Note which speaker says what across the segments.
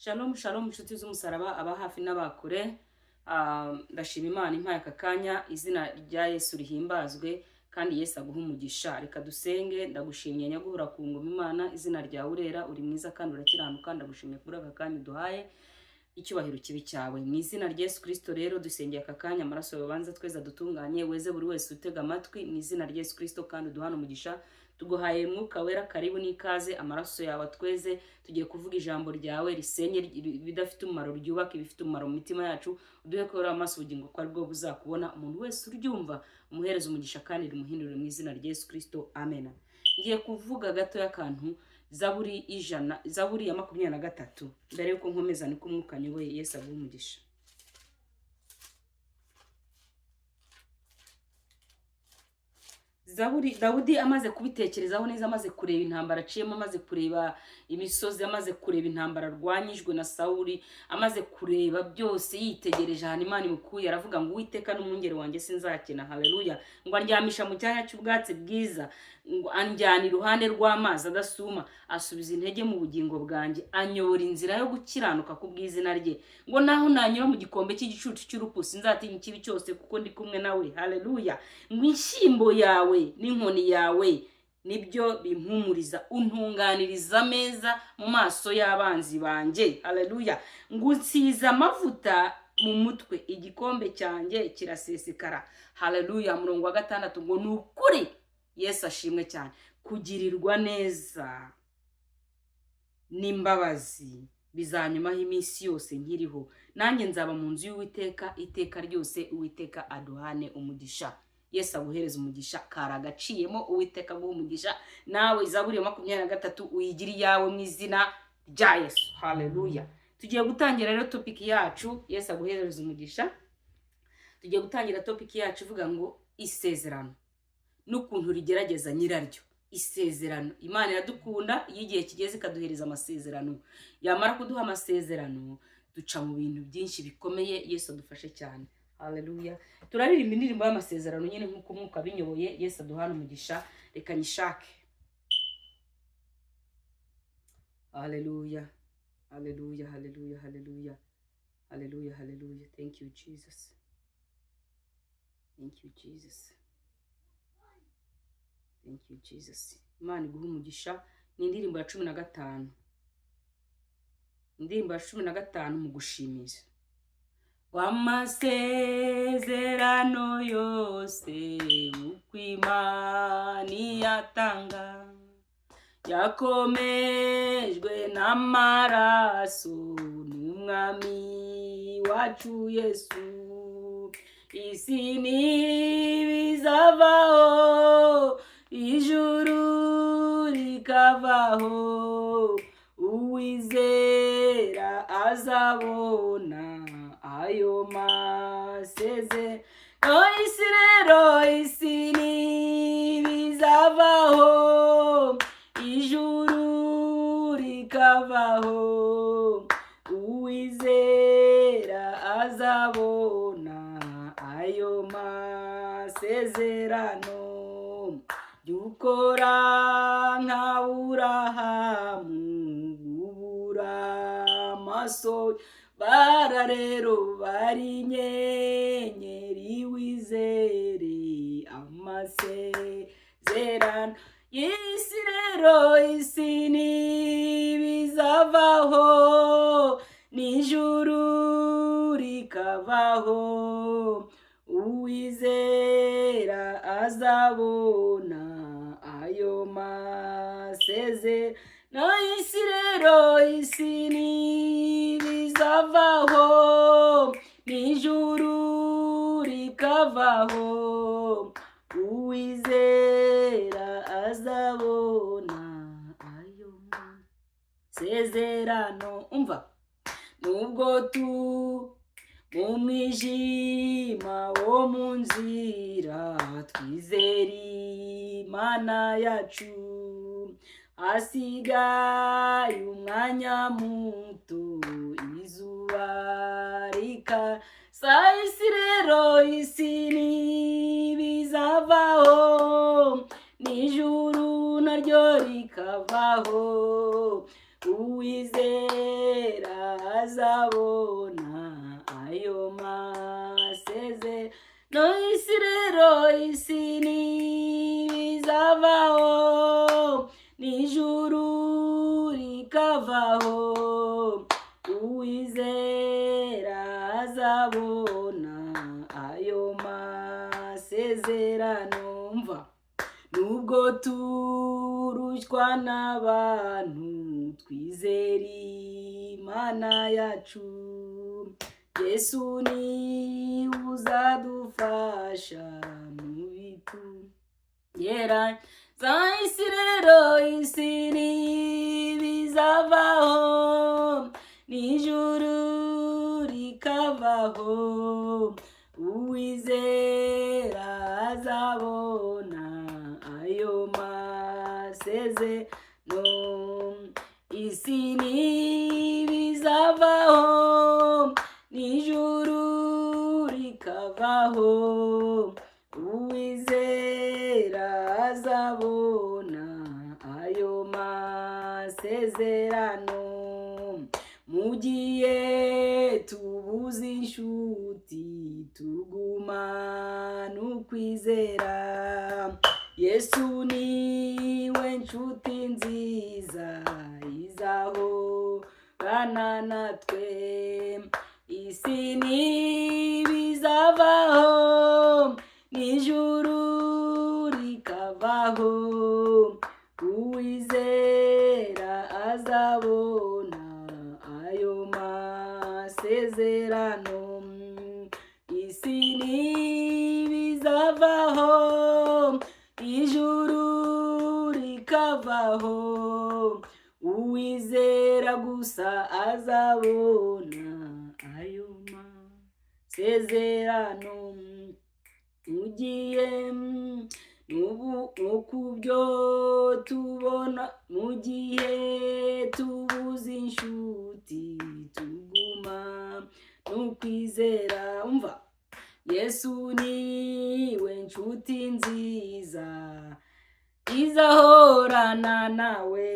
Speaker 1: Shalom shalom, inshuti z'umusaraba, aba hafi n'abakure. Ndashima Imana impaye aka kanya. Izina rya Yesu rihimbazwe kandi Yesu aguhe umugisha. Reka dusenge. Ndagushimye Nyaguhora ku ngoma Imana, izina ryawe urera, uri mwiza kandi urakiranuka. Ndagushimye kuri aka kanya uduhaye, icyubahiro kibe cyawe mu izina rya Yesu Kirisito. Rero dusengeye aka kanya, amaraso yawe tweza dutunganye, weze buri wese utega amatwi mu izina rya Yesu Kirisito, kandi uduhane umugisha. Tuguhaye Mwuka Wera, karibu n'ikaze. Amaraso yawe atweze. Tugiye kuvuga ijambo ryawe risenye ibidafite umumaro, ryubaka ibifite umumaro mu mitima yacu. Uduhe kubera amaso ubugingo ko aribwo buzakubona. Umuntu wese uryumva umuhereze umugisha kandi rimuhindure mu izina rya Yesu Kirisito, amen. Ngiye kuvuga gatoya akantu, Zaburi 100, Zaburi ya 23. Mbere yuko nkomeza, niko Umwuka anyoboye. Yesu aguhe umugisha. Zaburi, Dawudi amaze kubitekerezaho neza, amaze kureba intambara aciyemo, amaze kureba imisozi, amaze kureba intambara arwanyijwe na Sawuli, amaze kureba byose, yitegereje ahantu Imana imukuye, aravuga ngo: "Uwiteka n'umwungeri wanjye, sinzakena." Haleluya. Ngo andyamisha mu cyanya cy'ubwatsi bwiza, ngo anjyana iruhande rw'amazi adasuma, asubiza intege mu bugingo bwanjye, anyobora inzira yo gukiranuka ku bw'izina rye. Ngo naho nanyura mu gikombe cy'igicucu cy'urupfu, sinzatinya ikibi cyose, kuko ndi kumwe nawe. Haleluya. Ngo inshyimbo yawe n'inkoni yawe nibyo bimpumuriza, untunganiriza ameza mu maso y'abanzi banjye. Haleluya. Ngo unsize amavuta mu mutwe, igikombe cyanjye kirasesekara. Haleluya. Murongo wa 6 ngo: "Ni ukuri," Yesu ashimwe cyane, "kugirirwa neza n'imbabazi bizanyumaho iminsi yose nkiriho, nanjye nzaba mu nzu y'Uwiteka iteka ryose." Uwiteka aduhane umugisha. Yesu aguhereza umugisha. Kari agaciyemo. Uwiteka aguha umugisha. Nawe Zaburi ya 23 uyigire iyawe mu izina rya Yesu. Haleluya. Tugiye gutangira rero topic yacu. Yesu aguhereza umugisha. Tugiye gutangira topic yacu ivuga ngo isezerano n'ukuntu rigerageza nyiraryo. Isezerano, Imana iradukunda, iyo igihe kigeze ikaduhereza amasezerano. Yamara kuduha amasezerano, duca mu bintu byinshi bikomeye. Yesu adufashe cyane. Haleluya. Turaririmba indirimbo y'amasezerano nyine nk'uko Umwuka abinyoboye. Yesu aduhane umugisha. Reka nyishake. Haleluya, haleluya, haleluya, haleluya, haleluya, haleluya. Thank you, Jesus. Thank you, Jesus. Thank you, Jesus. Imana iguhe umugisha. Ni indirimbo ya 15, indirimbo ya 15 mu gushimira. W'amasezerano yose uko Imana iyatanga, yakomejwe n'amaraso n'Umwami wacu Yesu. Isi ntibizavaho, ijuru rikavaho, uwizera azabona ayo masezerano. Isi rero, isi ntibizavaho, ijuru rikavaho, uwizera azabona ayo masezerano. Jya ukora nk'Aburahamu, ubura amaso bara rero bari inyenyeri, wizere amasezerano. Isi rero, isi ntibizavaho, n'ijuru rikavaho, uwizera azabona ayo masezerano. Isi rero, isi ntibizavaho, n'ijuru rikavaho, uwizera azabona ayo masezerano. Umva, nubwo tu mu mwijima wo mu nzira, twizere Imana yacu. Hasigaye umwanya muto, izuba rikasa. Isi rero, isi ntibizavaho, n'ijuru naryo rikavaho, uwizera Azabona ayo masezerano. Isi rero, isi ntibizavaho, n'ijuru rikavaho, uwizera azabona ayo masezerano. Mva, nubwo turushywa n'abantu, twizera Imana yacu. Yesu ni uzadufasha mu bitu yera za isi. Rero isi ntibizavaho, n'ijuru rikavaho, uwizera azabona ayo masezerano. Isi ntibizavaho, n'ijuru rikavaho, uwizera azabona ayo masezerano. Mu gihe tubuze inshuti, tugumana ukwizera. Yesu niwe nshuti nziza izahorana natwe. Isi ntibizavaho, n'ijuru rikavaho, uwizera azabona ayo masezerano. Isi ntibizavaho, ijuru rikavaho, uwizera gusa azabona ayo masezerano. Mugiye n'ubu ku byo tubona, mu gihe tubuze inshuti, tuguma n'ukwizera. Umva, Yesu niwe nshuti nziza izahorana nawe.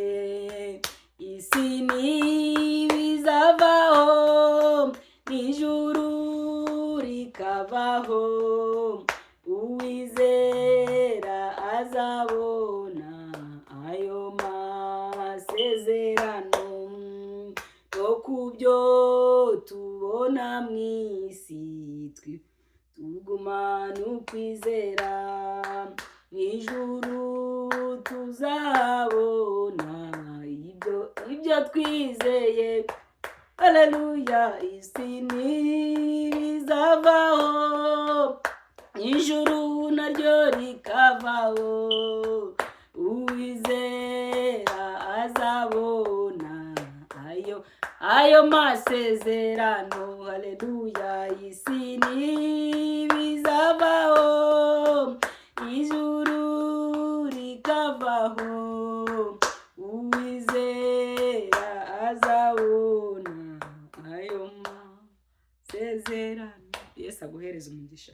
Speaker 1: Isi ntibizavaho, n'ijuru rikavaho, uwizera azabona ayo masezerano. No ku byo tubona mu isi, tugumana ukwizera. Mu ijuru tuzabona ibyo twizeye. Haleluya! Isi ntibizavaho, ijuru naryo rikavaho, uwizera azabona ayo masezerano. Haleluya! Isi ntibizavaho, ijuru rikavaho, uwizera azabona ayo masezerano. Yesu aguhereza umugisha.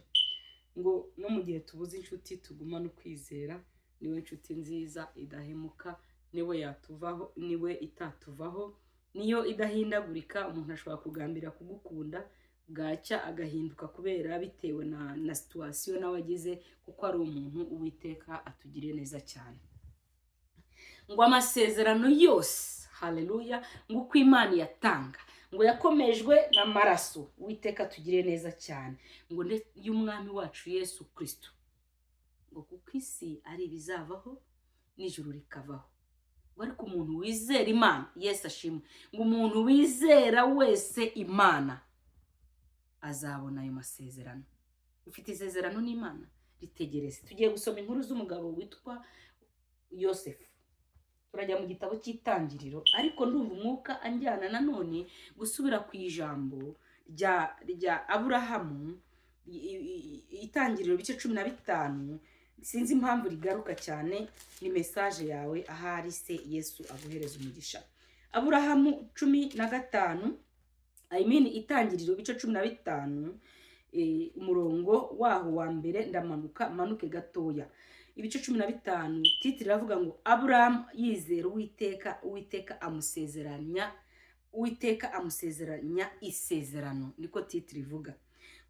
Speaker 1: Ngo no mu gihe tubuze inshuti, tugumane ukwizera. Niwe nshuti nziza idahemuka, niwe yatuvaho, niwe itatuvaho, niyo idahindagurika. Umuntu ashobora kugambira kugukunda, bwacya agahinduka kubera bitewe na situation nawe agize, kuko ari umuntu. Uwiteka atugiriye neza cyane. Ngo amasezerano yose, haleluya, ngo uko Imana yatanga, ngo yakomejwe n'amaraso. Uwiteka atugiriye neza cyane. Ngo y'umwami wacu Yesu Kirisito, ngo kuko isi ari ibizavaho n'ijuru rikavaho, ngo ariko umuntu wizera Imana, Yesu ashimwe, ngo umuntu wizera wese Imana azabona ayo masezerano. Ufite isezerano n'Imana, ritegereze. Tugiye gusoma inkuru z'umugabo witwa Yosefu. Turajya mu gitabo cy'Itangiriro, ariko ndumva umwuka anjyana nanone gusubira ku ijambo rya Aburahamu, Itangiriro ibice 15. Sinzi impamvu rigaruka cyane. Ni message yawe ahari se. Yesu aguhereza umugisha. Aburahamu 15, I mean Itangiriro ibice 15, umurongo waho wa mbere. Ndamanuka manuke gatoya. Ibice 15, titre iravuga ngo: "Aburahamu yizera Uwiteka, Uwiteka amusezeranya." Uwiteka amusezeranya isezerano, niko titre ivuga.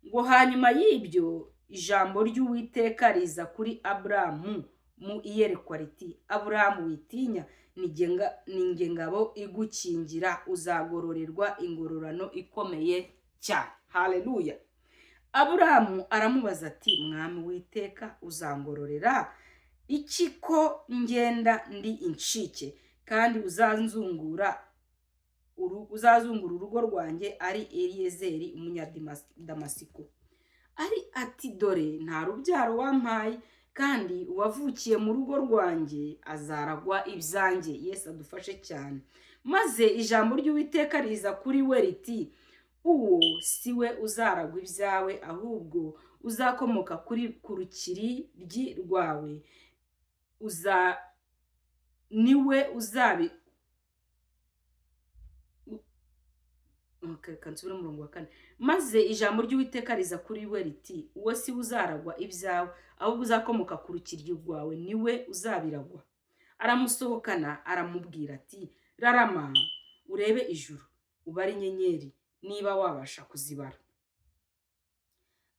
Speaker 1: Ngo hanyuma y'ibyo ijambo ry'Uwiteka riza kuri Aburamu mu iyerekwa riti: "Aburamu, witinya, ni jye ngabo igukingira, uzagororerwa ingororano ikomeye cyane." Haleluya! Aburamu aramubaza ati: "Mwami Witeka, uzangororera iki ko ngenda ndi incike, kandi uzazungura urugo rwanjye ari Eliyezeri Umunyadamasiko?" Ari ati: "Dore nta rubyaro wampaye, kandi uwavukiye mu rugo rwanjye azaragwa ibyanjye." Yesu adufashe cyane. Maze ijambo ry'Uwiteka riza kuri we riti: "Uwo si we uzaragwa ibyawe, ahubwo uzakomoka ku rukiryi rwawe uza niwe uzabi." Okay, reka nsubire umurongo wa 4. Maze ijambo ry'Uwiteka riza kuri we riti: "Uwo si we uzaragwa ibyawe, ahubwo uzakomoka ku rukiryi rwawe niwe uzabiragwa." Aramusohokana, aramubwira ati: "Rarama urebe ijuru, ubare inyenyeri niba wabasha kuzibara."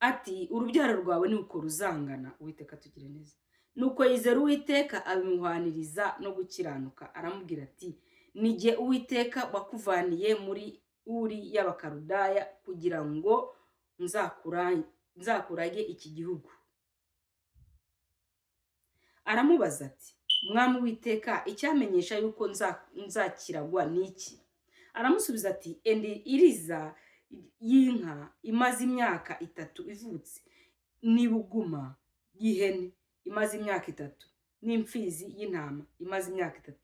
Speaker 1: Ati: "Urubyaro rwawe ni uko ruzangana." Uwiteka tugire neza. Nuko yizera Uwiteka, abimuhwaniriza no gukiranuka. Aramubwira ati: "Ni jye Uwiteka wakuvaniye muri Uri y'Abakaludaya kugira ngo nzakurage iki gihugu." Aramubaza ati: "Mwami Uwiteka, icyamenyesha yuko nzakiragwa ni iki?" Aramusubiza ati: "Enda iriza y'inka imaze imyaka 3 ivutse, n'ibuguma y'ihene imaze imyaka 3, n'imfizi y'intama imaze imyaka 3,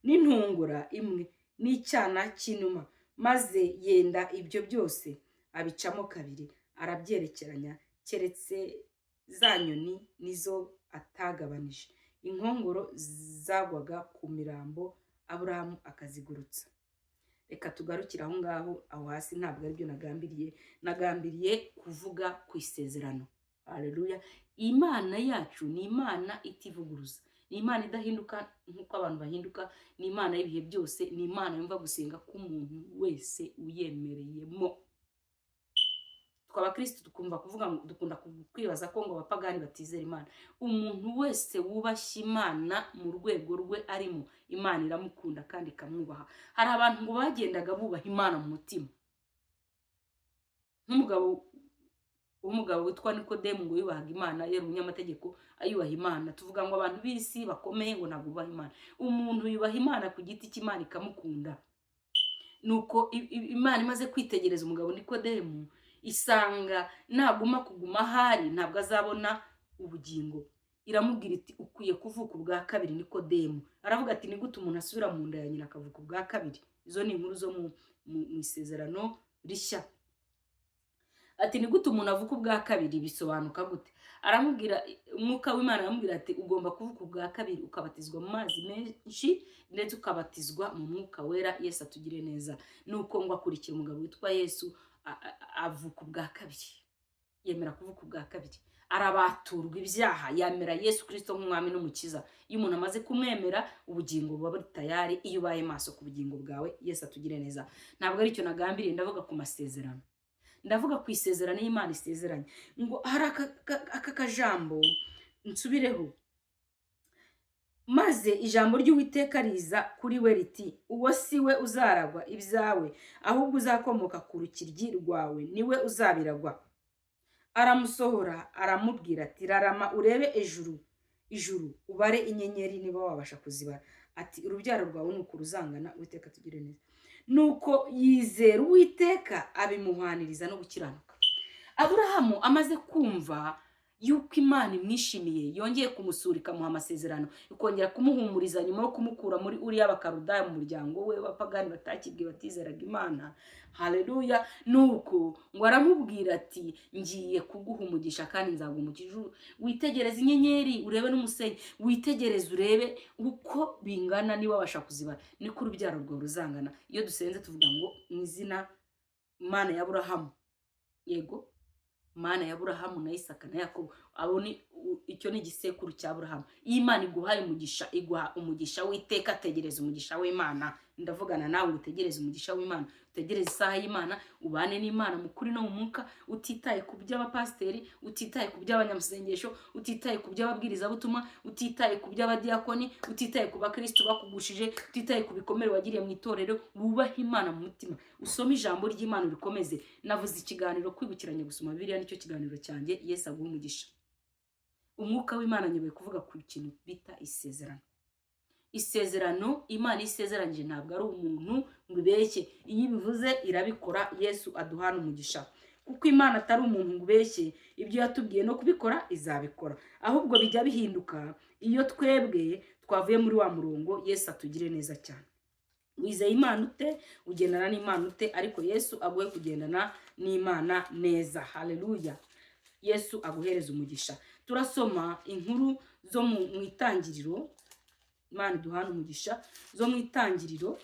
Speaker 1: n'intungura imwe, n'icyana cy'inuma." Maze yenda ibyo byose, abicamo kabiri, arabyerekeranya, keretse za nyoni nizo atagabanije. Inkongoro zagwaga ku mirambo, Aburahamu akazigurutsa. Reka tugarukire aho ngaho. Aho hasi ntabwo aribyo nagambiriye, nagambiriye kuvuga ku isezerano. Haleluya! Imana yacu ni Imana itivuguruza, ni Imana idahinduka nk'uko abantu bahinduka, ni Imana y'ibihe byose, ni Imana yumva gusenga k'umuntu wese uyemereyemo. Twe abakirisitu dukumva kuvuga ngo, dukunda kwibaza ko ngo abapagani batizera Imana. Umuntu wese wubashye Imana mu rwego rwe arimo, Imana iramukunda kandi ikamwubaha. Hari abantu ngo bagendaga bubaha Imana mu mutima, nk'umugabo w'umugabo witwa Nikodemu, ngo yubahaga Imana, yari umunyamategeko, ayubaha Imana. Tuvuga ngo abantu b'isi bakomeye ngo ntabwo bubaha Imana. Umuntu yubaha Imana ku giti cy'Imana ikamukunda. Nuko Imana imaze kwitegereza umugabo Nikodemu, isanga naguma kuguma ahari ntabwo azabona ubugingo. Iramubwira iti: "Ukwiye kuvuka ubwa kabiri, Nikodemu." Aravuga ati: "Ni gute umuntu asubira mu nda ya nyina akavuka ubwa kabiri?" Izo ni inkuru zo mu Isezerano Rishya. Ati: "Ni gute umuntu avuka ubwa kabiri? Bisobanuka gute?" Aramubwira, Umwuka w'Imana aramubwira ati: "Ugomba kuvuka ubwa kabiri, ukabatizwa mu mazi menshi, ndetse ukabatizwa mu Mwuka Wera." Yesu atugire neza. Nuko ngo akurikira umugabo witwa Yesu, avuka ubwa kabiri, yemera kuvuka ubwa kabiri, arabaturwa ibyaha, yemera Yesu Kirisito nk'umwami n'umukiza. Iyo umuntu amaze kumwemera, ubugingo buba buri tayari, iyo ubaye maso ku bugingo bwawe. Yesu atugire neza. Ntabwo aricyo nagambiriye. Ndavuga ku masezerano, ndavuga ku isezerano y'Imana isezeranye. Ngo hari aka kajambo nsubireho. Maze ijambo ry'Uwiteka riza kuri we riti: "Uwo si we uzaragwa ibyawe, ahubwo uzakomoka ku rukiryi rwawe niwe uzabiragwa." Aramusohora, aramubwira ati: "Rarama urebe ijuru, ubare inyenyeri niba wabasha kuzibara." Ati: "Urubyaro rwawe ni uko ruzangana." Uwiteka tugire neza. Nuko yizera Uwiteka, abimuhwaniriza no gukiranuka. Aburahamu amaze kumva yuko Imana imwishimiye, yongeye kumusura, ikamuha amasezerano, ikongera kumuhumuriza nyuma yo kumukura muri Uriya Bakarudaya, mu muryango we w'abapagani batakibwe, batizeraga Imana. Haleluya! Nuko ngo aramubwira ati: "Ngiye kuguha umugisha kandi nzaguha umugisha. Witegereze inyenyeri, urebe n'umusenyi, witegereze urebe uko bingana, niba wabasha kuzibara, niko urubyaro rwawe ruzangana." Iyo dusenze tuvuga ngo: "Mu izina Imana ya Aburahamu." Yego, Mana ya Aburahamu na Isaka na Yakobo. Abo ni icyo ni igisekuru cya Aburahamu. Iyo Imana iguhaye umugisha, iguha umugisha w'iteka. Tegereza umugisha w'Imana. Ndavugana nawe ngo utegereze umugisha w'Imana, utegereze isaha y'Imana, ubane n'Imana mu kuri no mu mwuka, utitaye ku by'abapasiteri, utitaye ku by'abanyamasengesho, utitaye ku by'ababwirizabutumwa, utitaye ku by'abadiyakoni, utitaye ku bakristo bakugushije, utitaye ku bikomere wagiriye mu itorero. Wubahe Imana mu mutima, usome ijambo ry'Imana, urikomeze. Navuze ikiganiro kwibukiranya gusoma Bibiliya, nicyo kiganiro cyanjye. Yesu aguhe umugisha. Umwuka w'Imana nyoboye kuvuga ku kintu bita isezerano. Isezerano, Imana isezeranyije ntabwo ari umuntu ngo ibeshye. Iyo ibivuze irabikora. Yesu aduhana umugisha. Kuko Imana atari umuntu ngo ubeshye, ibyo yatubwiye no kubikora izabikora. Ahubwo bijya bihinduka iyo twebwe twavuye muri wa murongo. Yesu atugire neza cyane. Wizeye Imana ute? Ugendana n'Imana ute? Ariko Yesu aguhe kugendana n'Imana neza. Haleluya! Yesu aguhereza umugisha. Turasoma inkuru zo mu Itangiriro. Imana iduhana umugisha. Zo mu Itangiriro,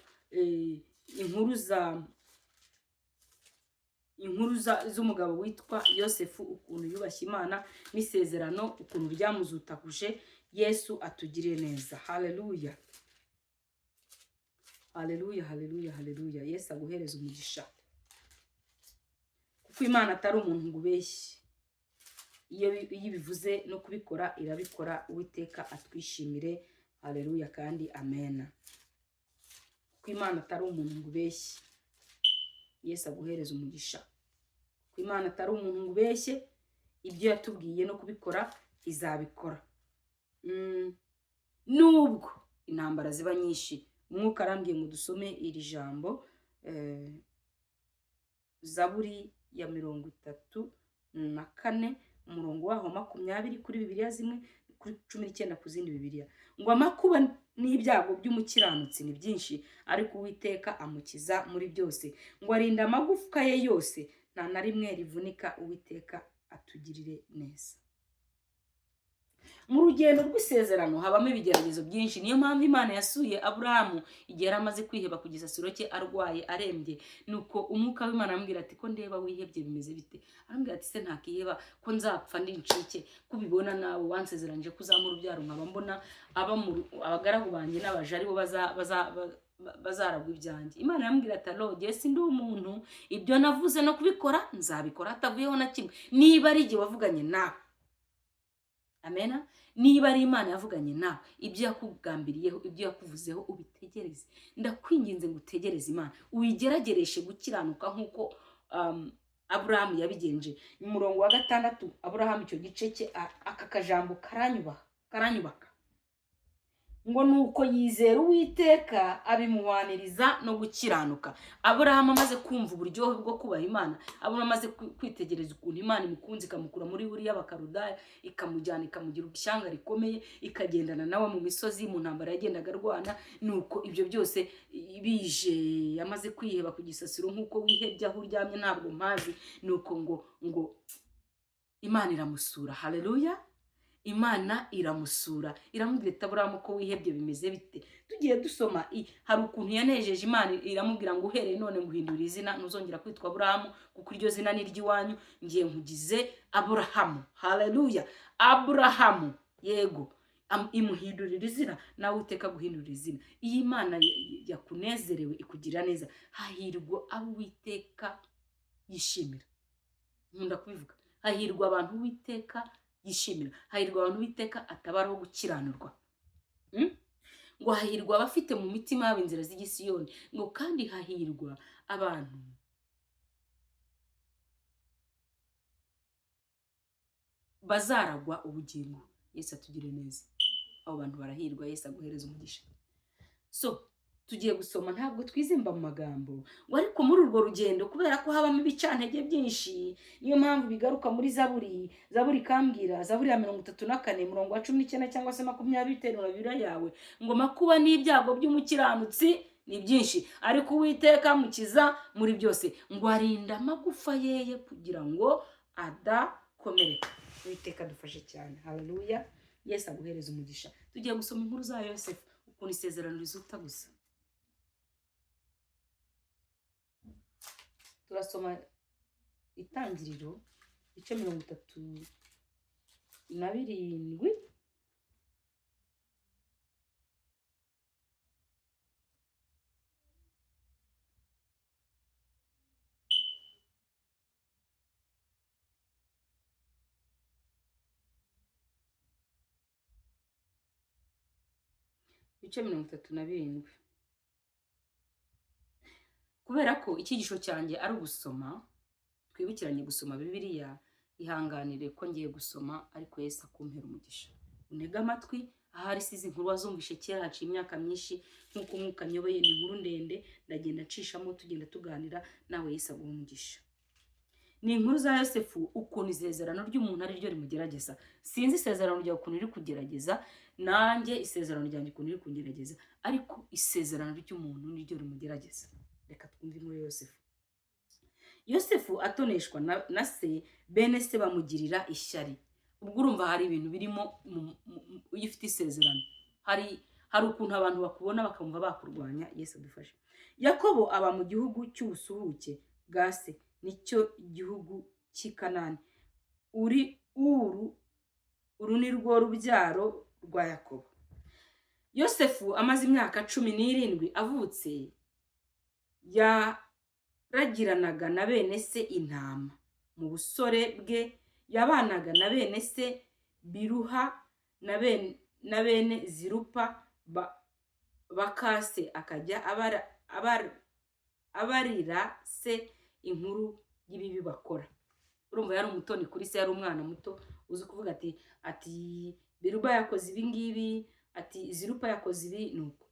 Speaker 1: inkuru z'umugabo witwa Yosefu, ukuntu yubashye Imana n'isezerano ukuntu ryamuzutakuje. Yesu atugire neza. Haleluya, haleluya, haleluya, haleluya! Yesu aguhereza umugisha. Kuko Imana atari umuntu ngo ubeshye, iyo ibivuze no kubikora irabikora. Uwiteka atwishimire. Haleluya kandi amena. Kuko Imana atari umuntu ngo ubeshye. Yesu aguhereza umugisha. Kuko Imana atari umuntu ngo ubeshye, ibyo yatubwiye no kubikora izabikora. Nubwo intambara ziba nyinshi, Umwuka arambwiye ngo dusome iri jambo, Zaburi ya 34, umurongo waho 20 kuri Bibiliya zimwe, kuri 19 ku zindi Bibiliya, ngo: "Amakuba n'ibyago by'umukiranutsi ni byinshi, ariko Uwiteka amukiza muri byose." Ngo arinda amagufwa ye yose, nta na rimwe rivunika. Uwiteka atugirire neza. Mu rugendo rw'isezerano habamo ibigeragezo byinshi. Niyo mpamvu Imana yasuye Aburahamu igihe yari amaze kwiheba ku gisasiro cye, arwaye, arembye. Nuko Umwuka w'Imana aramubwira ati: "Ko ndeba wihebye, bimeze bite?" Arambwira ati: "Se ntakiheba ko nzapfa ndi incike, ko ubibona nawe? Wansezeranyije ko uzampa urubyaro, nkaba mbona abagaragu banjye n'abaja aribo bazaragwa ibyanjye." Imana iramubwira ati: "Alo, jye sindi umuntu. Ibyo navuze no kubikora nzabikora hatavuyeho na kimwe, niba ari igihe wavuganye nawe." Amena. Niba ari Imana yavuganye nawe, ibyo yakugambiriyeho, ibyo yakuvuzeho, ubitegereze. Ndakwinginze ngo utegereze Imana, uyigeragereshe gukiranuka nk'uko Aburahamu yabigenje. Mu murongo wa 6, Aburahamu icyo gice cye, aka kajambo karanyubaha, karanyubaka, ngo: "Nuko yizera Uwiteka, abimuhwaniriza no gukiranuka." Aburahamu amaze kumva uburyohe bwo kubaha Imana, Aburahamu amaze kwitegereza ukuntu Imana imukunze, ikamukura muri buriya Bakarudaya, ikamujyana, ikamugira ishyanga rikomeye, ikagendana nawe mu misozi, mu ntambara yagendaga arwana, nuko ibyo byose bije, amaze kwiheba ku gisasiro nk'uko wihebye aho uryamye, ntabwo mpazi, nuko ngo Imana iramusura. Haleluya! Imana iramusura, iramubwira iti: "Aburahamu, ko wihebye, bimeze bite?" Tugiye dusoma, hari ukuntu yanejeje Imana. Iramubwira ngo: "Uhereye none nguhindura izina, ntuzongera kwitwa Aburahamu, kuko iryo zina ni iry'iwanyu. Ngiye nkugize Aburahamu." Haleluya! Aburahamu, yego, imuhindurira izina. Nawe Uteka guhindurira izina. Iyo Imana yakunezerewe, ikugirira neza. Hahirwa abo Uwiteka yishimira. Nkunda kubivuga: hahirwa abantu Uwiteka yishimira, hahirwa abantu Uwiteka atabaraho gukiranurwa. Ngo hahirwa abafite mu mitima yabo inzira z'igisiyoni, ngo kandi hahirwa abantu bazaragwa ubugingo. Yesu atugire neza. Abo bantu barahirwa. Yesu aguhereza umugisha. So tugiye gusoma, ntabwo twizimba mu magambo, ngo ariko muri urwo rugendo, kubera ko habamo ibicantege byinshi, niyo mpamvu bigaruka muri Zaburi. Zaburi ikambwira, Zaburi ya 34, umurongo wa 19 cyangwa se 20, bitewe na Bibiliya yawe, ngo: "Makuba n'ibyago by'umukiranutsi ni byinshi, ariko Uwiteka amukiza muri byose." Ngo arinda amagufa yeye kugira ngo adakomereka. Uwiteka adufashe cyane. Haleluya! Yesu aguhereza umugisha. Tugiye gusoma inkuru za Yosefu, ukuntu isezerano rizuta gusa. Turasoma Itangiriro ibice mirongo itatu 37. Ibice 37. Kubera ko icyigisho cyanjye ari ugusoma, twibukiranye gusoma Bibiliya, ihanganire ko ngiye gusoma, ariko Yesu akumpera umugisha. Untege amatwi, ahari sizi inkuru wazumvishe kera, haciye imyaka myinshi, nk'uko umwuka nyoboye, ni inkuru ndende, ndagenda nshishamo, tugenda tuganira, nawe Yesu aguha umugisha. Ni inkuru za Yosefu, ukuntu isezerano ry'umuntu ari ryo rimugerageza. Sinzi isezerano ryawe ukuntu riri kugerageza, nanjye isezerano ryanjye ukuntu riri kungerageza, ariko isezerano ry'umuntu ni ryo rimugerageza. Reka twumve inkuru ya Yosefu. Yosefu atoneshwa na se, bene se bamugirira ishyari. Ubwo urumva hari ibintu birimo iyo ufite isezerano, hari ukuntu abantu bakubona bakumva bakurwanya. Yesu adufashe. Yakobo aba mu gihugu cy'ubusuhuke bwa se, nicyo gihugu cy'i Kanani. Uru ni rwo rubyaro rwa Yakobo. Yosefu amaze imyaka 17 avutse, yaragiranaga na bene se intama. Mu busore bwe yabanaga na bene se Biruha na bene Zirupa bakase, akajya abarira se inkuru y'ibibi bakora. Urumva yari umutoni kuri se, yari umwana muto uzi kuvuga ati Biruba yakoze ibi ngibi, ati Zirupa yakoze ibi. Nuko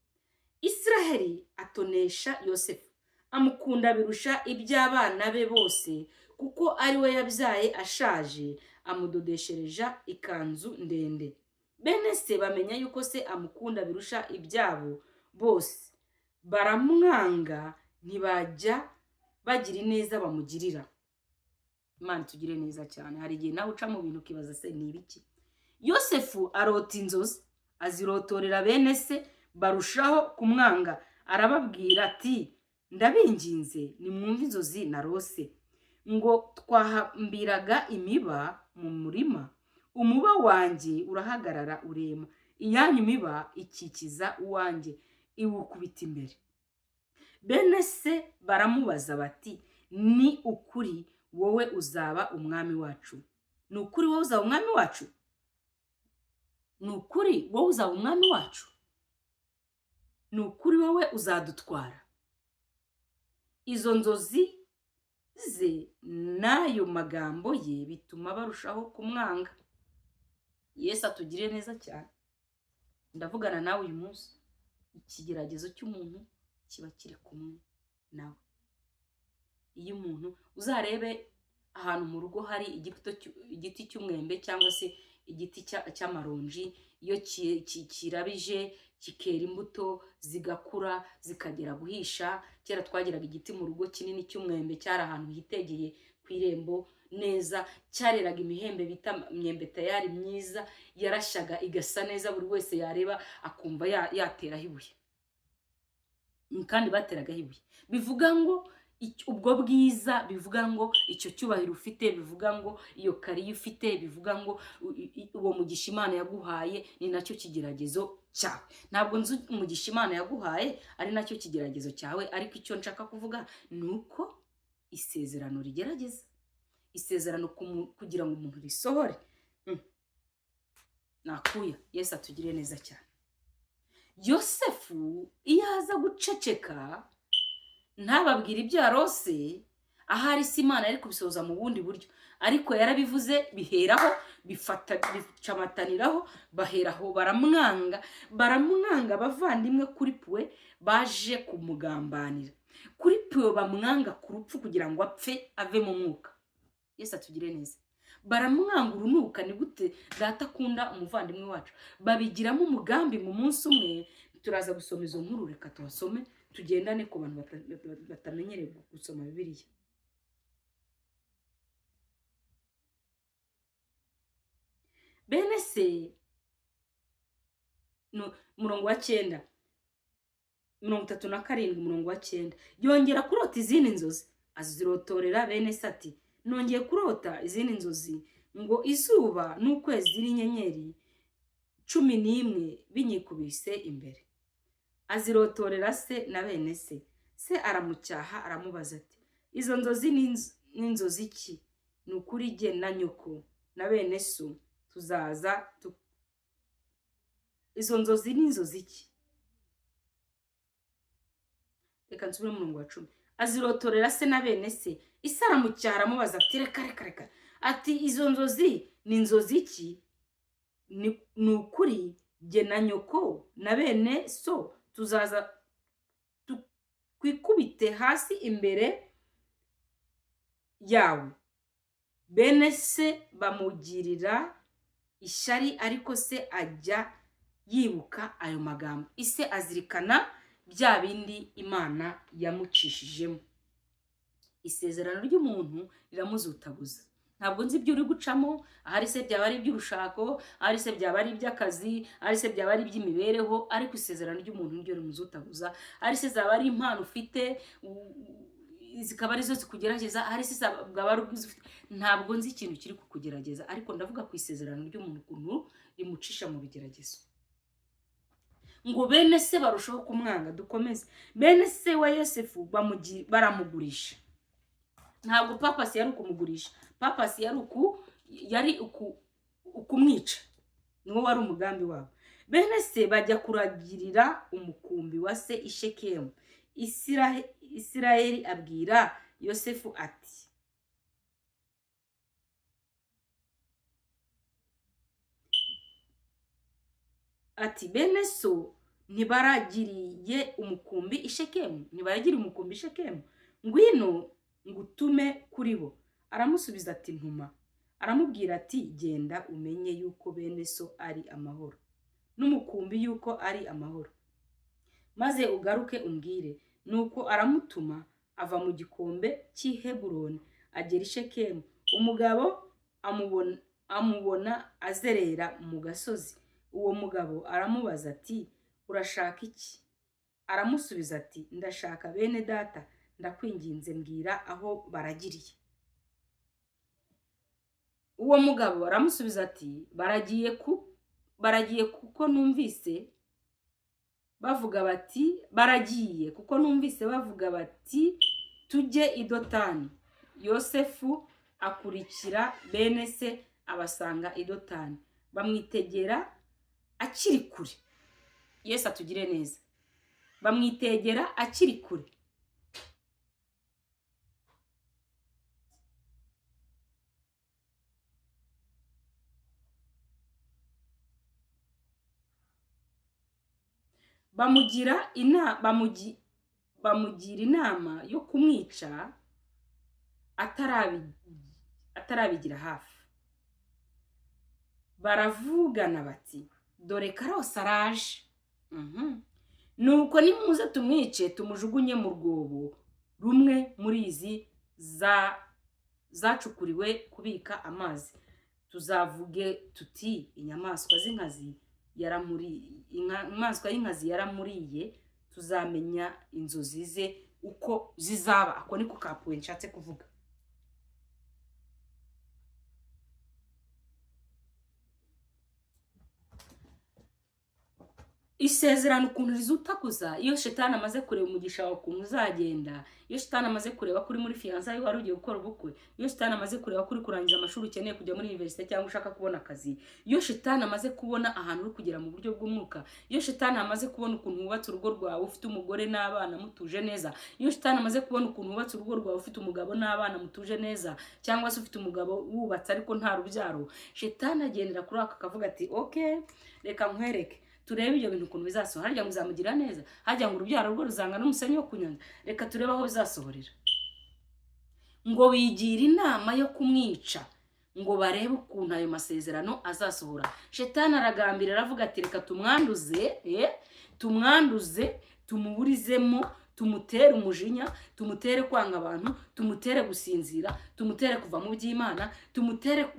Speaker 1: Israheli atonesha Yosefu, amukunda birusha iby'abana be bose, kuko ari we yabyaye ashaje, amudodeshereja ikanzu ndende. Bene se bamenya yuko se amukunda birusha ibyabo bose, baramwanga, ntibajya bagira ineza bamugirira. Imana tugire neza cyane. Hari igihe nawe uca mu bintu ukibaza se ni ibiki. Yosefu arota inzozi, azirotorera bene se, barushaho kumwanga. Arababwira ati ndabinginze nimwumve inzozi narose, ngo twahambiraga imiba mu murima, umuba wanjye urahagarara urema, iyanyu miba ikikiza uwanjye iwukubita imbere. Bene se baramubaza bati ni ukuri wowe uzaba umwami wacu? Ni ukuri wowe uzaba umwami wacu? Ni ukuri wowe uzaba umwami wacu? Ni ukuri wowe uzadutwara? Izo nzozi ze n'ayo magambo ye bituma barushaho kumwanga. Yesu atugirire neza cyane. Ndavugana nawe uyu munsi, ikigeragezo cy'umuntu kiba kiri kumwe nawe. Iyo umuntu uzarebe ahantu mu rugo hari igiti cy'umwembe cyangwa se igiti cy'amaronji, iyo kirabije kikera imbuto zigakura zikagera guhisha. Kera twagiraga igiti mu rugo kinini cy'umwembe, cyari ahantu hitegeye ku irembo neza, cyareraga imihembe bita myembe tayari myiza, yarashaga igasa neza, buri wese yareba akumva yateraho ibuye. Kandi bateragaho ibuye. Bivuga ngo ubwo bwiza, bivuga ngo icyo cyubahiro ufite, bivuga ngo iyo kariya ufite, bivuga ngo uwo mugisha Imana yaguhaye ni nacyo kigeragezo cyawe. Ntabwo nzi umugisha Imana yaguhaye ari nacyo kigeragezo cyawe, ariko icyo nshaka kuvuga ni uko isezerano rigerageza. Isezerano kugira ngo umuntu risohore. Nakuya Yesu atugire neza cyane. Yosefu iyo aza guceceka ntababwira ibyo yarose, ahari si Imana yari kubisohoza mu bundi buryo, ariko yarabivuze biheraho, bicamataniraho, baheraho baramwanga, baramwanga. Abavandimwe kuri puwe baje kumugambanira, kuri puwe bamwanga ku rupfu kugira ngo apfe ave mu mwuka. Yesu atugire neza. Baramwanga urunuka. Ni gute data akunda umuvandimwe wacu? Babigiramo umugambi mu munsi umwe. Turaza gusoma izo nkuru, reka tuhasome tugendane ku bantu batamenyereye gusoma Bibiliya. Bene se, murongo wa 9, 37, umurongo wa 9, yongera kurota izindi nzozi, azirotorera bene se ati nongeye kurota izindi nzozi, Ngo izuba n'ukwezi n'inyenyeri 11 binyikubise imbere. Azirotorera se na bene se. Se aramucyaha, aramubaza ati: "Izo nzozi ni inzozi ki? Ni ukuri jye na nyoko na bene so tuzaza." Izo nzozi ni inzozi ki? Reka nsubire mu murongo wa 10. Azirotorera se na bene se. Ise aramucyaha, aramubaza ati: "Reka, reka, reka!" Ati: "Izo nzozi ni inzozi ki? Ni ukuri jye na nyoko na bene so tuzaza twikubite hasi imbere yawe?" Bene se bamugirira ishyari, ariko se ajya yibuka ayo magambo. Ise azirikana bya bindi Imana yamucishijemo. Isezerano ry'umuntu riramuzutabuza. Ntabwo nzi ibyo uri gucamo, ahari se byaba ari iby'urushako, ahari se byaba ari iby'akazi, ahari se byaba ari iby'imibereho, ariko isezerano ry'umuntu niryo rimuzutabuza. Ahari se zaba ari impano ufite, zikaba arizo zikugerageza, ahari se bwaba ari ubwiza ufite. Ntabwo nzi ikintu kiri kukugerageza, ariko ndavuga ku isezerano ry'umuntu ukuntu rimucisha mu bigeragezo. Ngo bene se barushaho kumwanga. Dukomeze. Bene se wa Yosefu baramugurisha. Ntabwo purpose yari ukumugurisha, purpose yari ukumwica, niwo wari umugambi wabo. Bene se bajya kuragirira umukumbi wa se i Shekemu. Isirayeli abwira Yosefu ati: "Bene so ntibaragiriye umukumbi i Shekemu? Ntibaragiriye umukumbi i Shekemu? Ngwino ngutume kuri bo." Aramusubiza ati: "Ntuma." Aramubwira ati: "Genda umenye yuko bene so ari amahoro, n'umukumbi yuko ari amahoro, maze ugaruke umbwire." Nuko aramutuma, ava mu gikombe cy'i Heburoni, agera i Shekemu. Umugabo amubona azerera mu gasozi. Uwo mugabo aramubaza ati: "Urashaka iki?" Aramusubiza ati: "Ndashaka bene data, ndakwinginze mbwira aho baragiriye." Uwo mugabo aramusubiza ati: "Baragiye kuko numvise bavuga bati, baragiye kuko numvise bavuga bati: 'Tujye i Dotani.'" Yosefu akurikira bene se, abasanga i Dotani. Bamwitegera akiri kure. Yesu atugire neza. Bamwitegera akiri kure. Bamugira inama yo kumwica atarabigira hafi. Baravugana bati: "Dore Karose araje. Nuko nimuze tumwice, tumujugunye mu rwobo rumwe muri izi za zacukuriwe kubika amazi, tuzavuge tuti: 'Inyamaswa y'inkazi yaramuriye.' Tuzamenya inzozi ze uko zizaba." Ako niko kapuwe nshatse kuvuga. Isezerano ukuntu rizutakuza iyo shetani amaze kureba umugisha wawe ukuntu uzagenda, iyo shetani amaze kureba ko uri muri fiançailles, wari ugiye gukora ubukwe, iyo shetani amaze kureba ko uri kurangiza amashuri, ukeneye kujya muri université cyangwa ushaka kubona akazi, iyo shetani amaze kubona ahantu uri kugera mu buryo bw'umwuka, iyo shetani amaze kubona ukuntu wubatse urugo rwawe, ufite umugore n'abana mutuje neza, iyo shetani amaze kubona ukuntu wubatse urugo rwawe, ufite umugabo n'abana mutuje neza, cyangwa se ufite umugabo wubatse ariko nta rubyaro, shetani agendera kuri ako akavuga ati: "Okay, reka nkwereke, turebe ibyo bintu ukuntu bizasohora. Harya ngo uzamugira neza? Harya ngo urubyaro rwe ruzangana n'umusenyi wo ku nyanja? Reka turebe aho bizasohorera." Ngo bigira inama yo kumwica ngo barebe ukuntu ayo masezerano azasohora. Shetani aragambira, aravuga ati: "Reka tumwanduze, tumwanduze, tumuburizemo, tumutere umujinya, tumutere kwanga abantu, tumutere gusinzira, tumutere kuva mu by'Imana, tumutere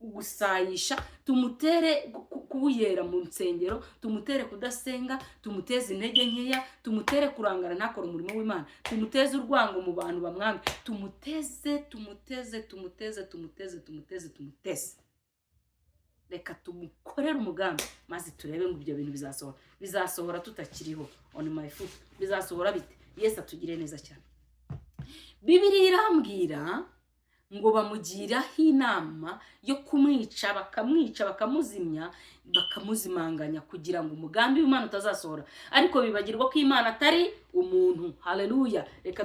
Speaker 1: gusayisha, tumutere kubuyera mu nsengero, tumutere kudasenga, tumuteze intege nkeya, tumutere kurangara ntakore umurimo w'Imana, tumuteze urwango mu bantu bamwanga, tumuteze tumuteze tumuteze tumuteze tumuteze tumuteze. Reka tumukorere umugambi maze turebe ngo ibyo bintu bizasohora. Bizasohora tutakiriho on my foot. Bizasohora bite? Yesu atugire neza cyane. Bibiliya irambwira ngo bamugiraho inama yo kumwica, bakamwica, bakamuzimya, bakamuzimanganya kugira ngo umugambi w'Imana utazasohora. Ariko bibagirwa ko Imana atari umuntu. Haleluya. Reka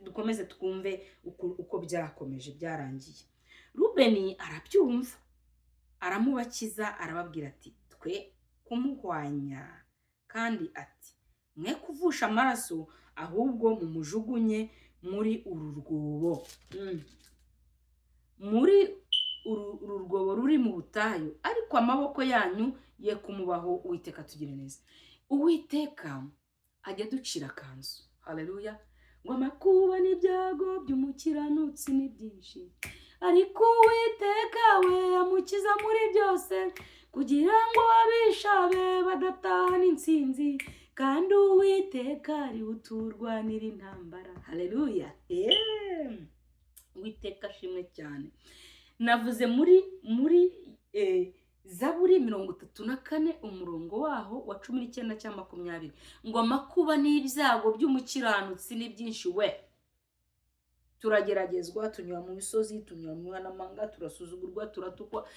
Speaker 1: dukomeze twumve uko byakomeje byarangiye. Rubeni arabyumva, aramubakiza, arababwira ati twe kumuhwanya, kandi ati mwe kuvusha amaraso, ahubwo mumujugunye muri uru rwobo, muri uru rwobo ruri mu butayu, ariko amaboko yanyu ye kumubaho. Uwiteka tugire neza. Uwiteka ajya ducira akanzu. Haleluya. Ngo amakuba n'ibyago by'umukiranutsi ni byinshi, ariko Uwiteka we amukiza muri byose, kugira ngo abisha be badatahana intsinzi, kandi Uwiteka ari buturwanira intambara. Haleluya. Uwiteka ashimwe cyane. Navuze muri Zaburi 34 umurongo waho wa 19 cyangwa 20 ngo amakuba n'ibyago by'umukiranutsi ni byinshi we. Turageragezwa, tunyura mu misozi, tunyura mu mwanamanga, turasuzugurwa, turatukwa,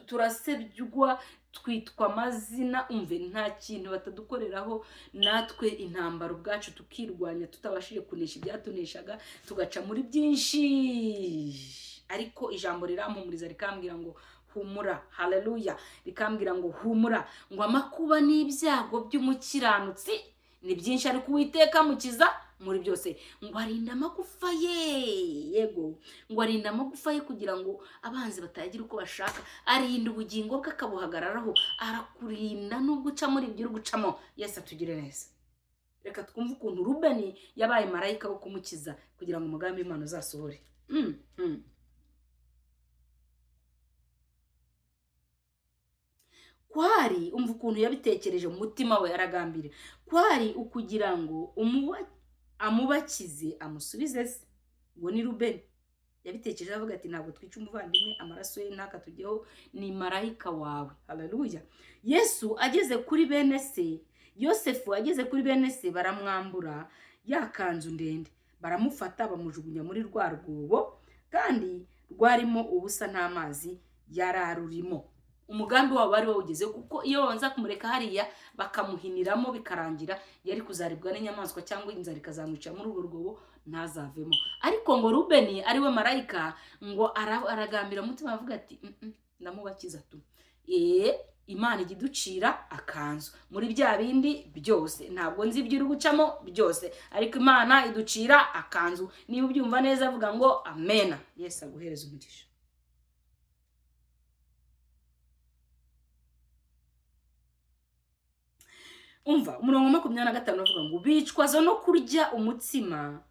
Speaker 1: turasebywa, twitwa amazina. Umve, nta kintu batadukoreraho. Natwe intambara ubwacu tukirwanya, tutabashije kunesha ibyatuneshaga, tugaca muri byinshi. Ariko ijambo rirampumuriza rikambwira ngo humura. Haleluya. Rikambwira ngo humura, ngo amakuba n'ibyago by'umukiranutsi ni byinshi, ariko Uwiteka amukiza muri byose. Ngo arinda amagufa ye, yego, ngo arinda amagufa ye kugira ngo abanzi batayagira uko bashaka. Arinda ubugingo bwe akabuhagararaho, arakurinda nubwo uca muri ibyo uri gucamo. Yesu atugire neza. Reka twumve ukuntu Rubeni yabaye marayika wo kumukiza kugira ngo umugambi w'Imana uzasohore. Kwari umva ukuntu yabitekereje mu mutima we, aragambira kwari ukugira ngo amubakize amusubize se. Ngo ni Rubeni yabitekereje avuga ati ntabwo twica umuvandimwe, amaraso ye ntakatujyeho, ni marayika wawe. Haleluya. Yesu ageze kuri bene se, Yosefu ageze kuri bene se, baramwambura ya kanzu ndende, baramufata bamujugunya muri rwa rwobo, kandi rwarimo ubusa, nta mazi yararurimo. Umugambi wabo bari bawugeze, kuko iyo babanza kumureka hariya bakamuhiniramo bikarangira, yari kuzaribwa n'inyamaswa cyangwa inzara ikazamwica muri urwo rwobo ntazavemo. Ariko ngo Rubeni ariwe marayika ngo aragambira umutima avuga ati ndamubakiza tu. Imana ijya iducira akanzu muri bya bindi byose. Ntabwo nzi ibyo uri gucamo byose, ariko Imana iducira akanzu. Niba ubyumva neza avuga ngo amena. Yesu aguhereze umugisha. Umva umurongo 25 avuga ngo bicwazo no kurya umutsima,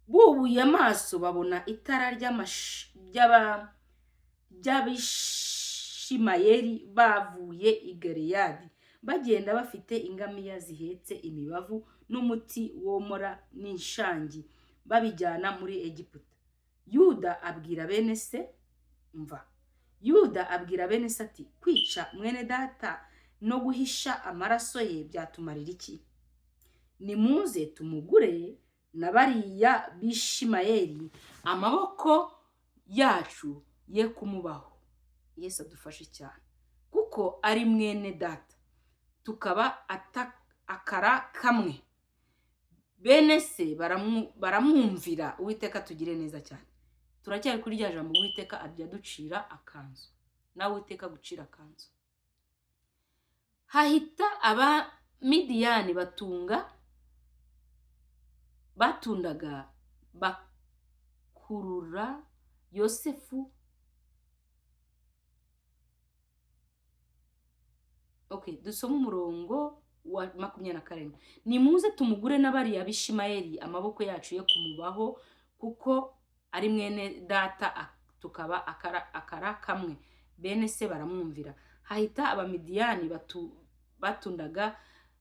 Speaker 1: bubuye amaso babona itara ry'Abishimayeli bavuye i Galeyadi, bagenda bafite ingamiya zihetse imibavu n'umuti womora n'inshangi, babijyana muri Egiputa. Yuda abwira bene se, umva, Yuda abwira bene se ati kwica mwene data no guhisha amaraso ye byatumarira iki? Nimuze tumugure na bariya Bishimayeli, amaboko yacu ye kumubaho. Yesu adufashe cyane, kuko ari mwene data, tukaba akara kamwe. Bene se baramwumvira. Uwiteka tugire neza cyane. Turacyari kuri rya jambo, Uwiteka ajya ducira akanzu, nawe Uwiteka gucira akanzu. Hahita Abamidiyani batundaga bakurura Yosefu. Okay, dusome umurongo wa 27. Nimuze tumugure n'abariya Bishimayeli, amaboko yacu ye kumubaho, kuko ari mwene data, tukaba akara kamwe. Bene se baramwumvira. Hahita Abamidiyani batundaga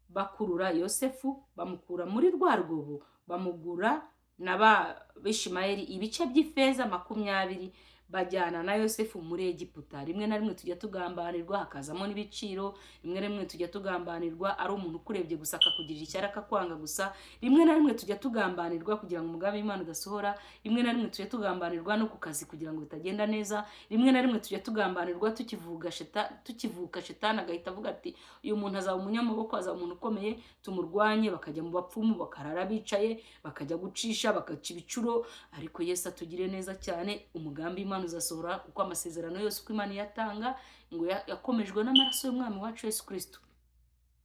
Speaker 1: bakurura Yosefu, bamukura muri rwa rwobo, bamugura na ba Bishimayeli ibice by'ifeza 20, bajyana na Yosefu muri Egiputa. Rimwe na rimwe tujya tugambanirwa hakazamo n'ibiciro, rimwe na rimwe tujya tugambanirwa ari umuntu ukurebye gusa akakugirira ishyari akakwanga gusa, rimwe na rimwe tujya tugambanirwa kugira ngo umugambi w'Imana udasohora, rimwe na rimwe tujya tugambanirwa no ku kazi kugira ngo bitagenda neza, rimwe na rimwe tujya tugambanirwa tukivuka shetani agahita avuga ati uyu muntu azaba umunyamaboko, azaba umuntu ukomeye, tumurwanye. Bakajya mu bapfumu, bakarara bicaye, bakajya gucisha, bakaca ibicuro. Ariko Yesu atugire neza cyane, umugambi w'Imana uzasohora, kuko amasezerano yose uko Imana iyatanga ngo yakomejwe n'amaraso y'Umwami wacu Yesu Kristo.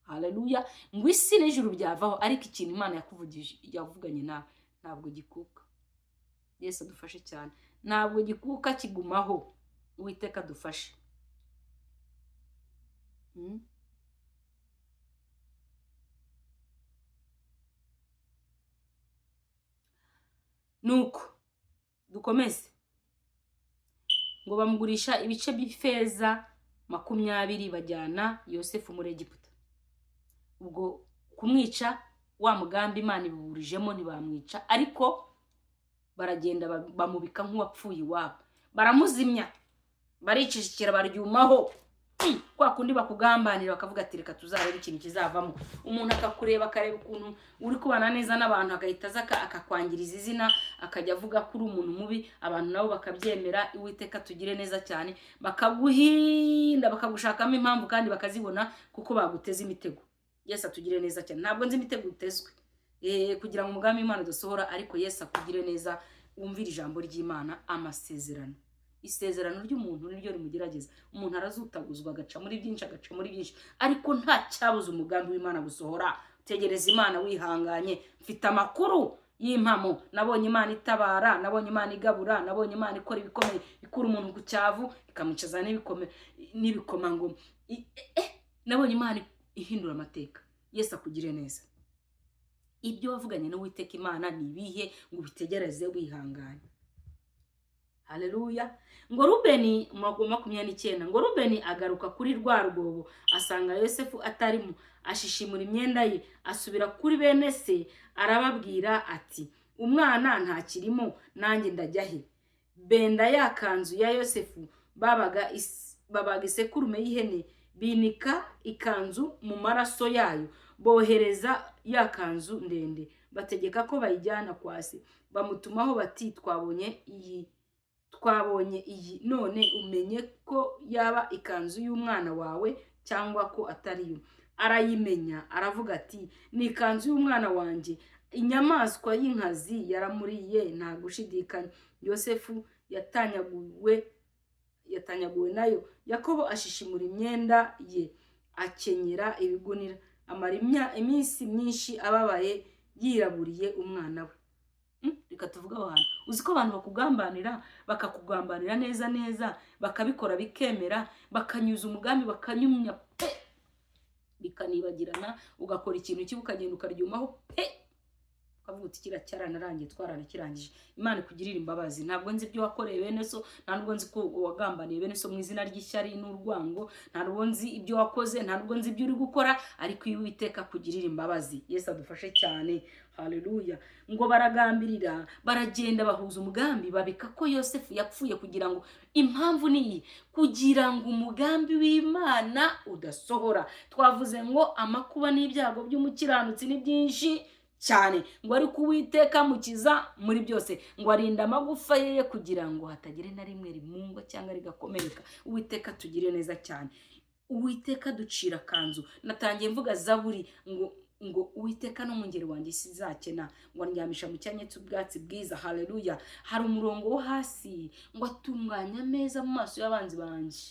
Speaker 1: Haleluya! Ngo isi n'ijuru byavaho, ariko ikintu Imana yakuvugije, yavuganye nawe, ntabwo gikuka. Yesu adufashe cyane, ntabwo gikuka, kigumaho. Uwiteka adufashe. Nuko dukomeze. Ngo bamugurisha ibice by'ifeza 20, bajyana Yosefu muri Egiputa. Ubwo kumwica wa mugambi Imana ibuburijemo, ntibamwica, ariko baragenda bamubika nk'uwapfuye iwabo, baramuzimya, baricishikira, baryumaho. Kwa kundi bakugambanira bakavuga ati reka tuzarebe ikintu kizavamo. Umuntu akakureba, akareba ukuntu uri kubana neza n'abantu, agahita aza akakwangiriza izina, akajya avuga ko uri umuntu mubi, abantu nabo bakabyemera. Uwiteka tugire neza cyane, bakaguhinda, bakagushakamo impamvu kandi bakazibona kuko baguteze imitego. Yesu atugire neza cyane. Ntabwo nzi imitego utezwe kugira ngo umugambi w'Imana udasohora, ariko Yesu akugire neza, wumvire ijambo ry'Imana. Amasezerano, isezerano ry'umuntu niryo rimugerageza. Umuntu arazutaguzwa, agaca muri byinshi, agaca muri byinshi, ariko nta cyabuza umugambi w'Imana gusohora. Tegereza Imana wihanganye. Mfite amakuru y'impamo, nabonye Imana itabara, nabonye Imana igabura, nabonye Imana ikora ibikomeye, ikura umuntu ku cyavu ikamwicaza n'ibikomangoma. Nabonye Imana ihindura amateka. Yesu akugire neza. Ibyo wavuganye n'Uwiteka Imana ni ibihe ngo ubitegereze wihanganye? Haleluya. Ngo Rubeni, 29, ngo Rubeni agaruka kuri rwa rwobo, asanga Yosefu atarimo, ashishimura imyenda ye, asubira kuri bene se, arababwira ati umwana ntakirimo, nanjye ndajya he? Benda ya kanzu ya Yosefu, babaga isekurume y'ihene, binika ikanzu mu maraso yayo, bohereza ya kanzu ndende, bategeka ko bayijyana kwa se. Bamutumaho bati twabonye iyi, none umenye ko yaba ikanzu y'umwana wawe cyangwa ko atari yo. Arayimenya, aravuga ati ni ikanzu y'umwana wanjye, inyamaswa y'inkazi yaramuriye, nta gushidikanya. Yosefu yatanyaguwe nayo. Yakobo ashishimura imyenda ye, akenyera ibigunira, amara iminsi myinshi ababaye, yiraburiye umwana we. Reka tuvuge aho hantu. Uzi ko abantu bakugambanira, bakakugambanira neza neza, bakabikora bikemera, bakanyuza umugambi, bakanyumya pe, bikanibagirana, ugakora ikintu kibi ukagenda ukaryumaho pe, ukavuga uti kiriya cyaranarangiye, twaranakirangije. Imana ikugirire imbabazi. Ntabwo nzi ibyo wakoreye bene so, ntabwo nzi ko wagambaniye bene so mu izina ry'ishyari n'urwango, ntabwo nzi ibyo wakoze, ntabwo nzi ibyo uri gukora, ariko iyo Uwiteka akugirira imbabazi. Yesu adufashe cyane. Haleluya. Ngo baragambirira, baragenda bahuza umugambi, babika ko Yosefu yapfuye kugira ngo, impamvu ni iyi, kugira ngo umugambi w'Imana udasohora. Twavuze ngo amakuba n'ibyago by'umukiranutsi ni byinshi cyane, ngo ariko Uwiteka amukiza muri byose, ngo arinda amagufa ye kugira ngo hatagira na rimwe rimungwa cyangwa rigakomereka. Uwiteka tugire neza cyane. Uwiteka ducira akanzu. Natangiye mvuga Zaburi ngo Uwiteka n'umungeri wanjye sinzakena, ngo andyamisha mu cyanya cy'ubwatsi bwiza. Haleluya. Hari umurongo wo hasi ngo atunganya ameza mu maso y'abanzi banjye.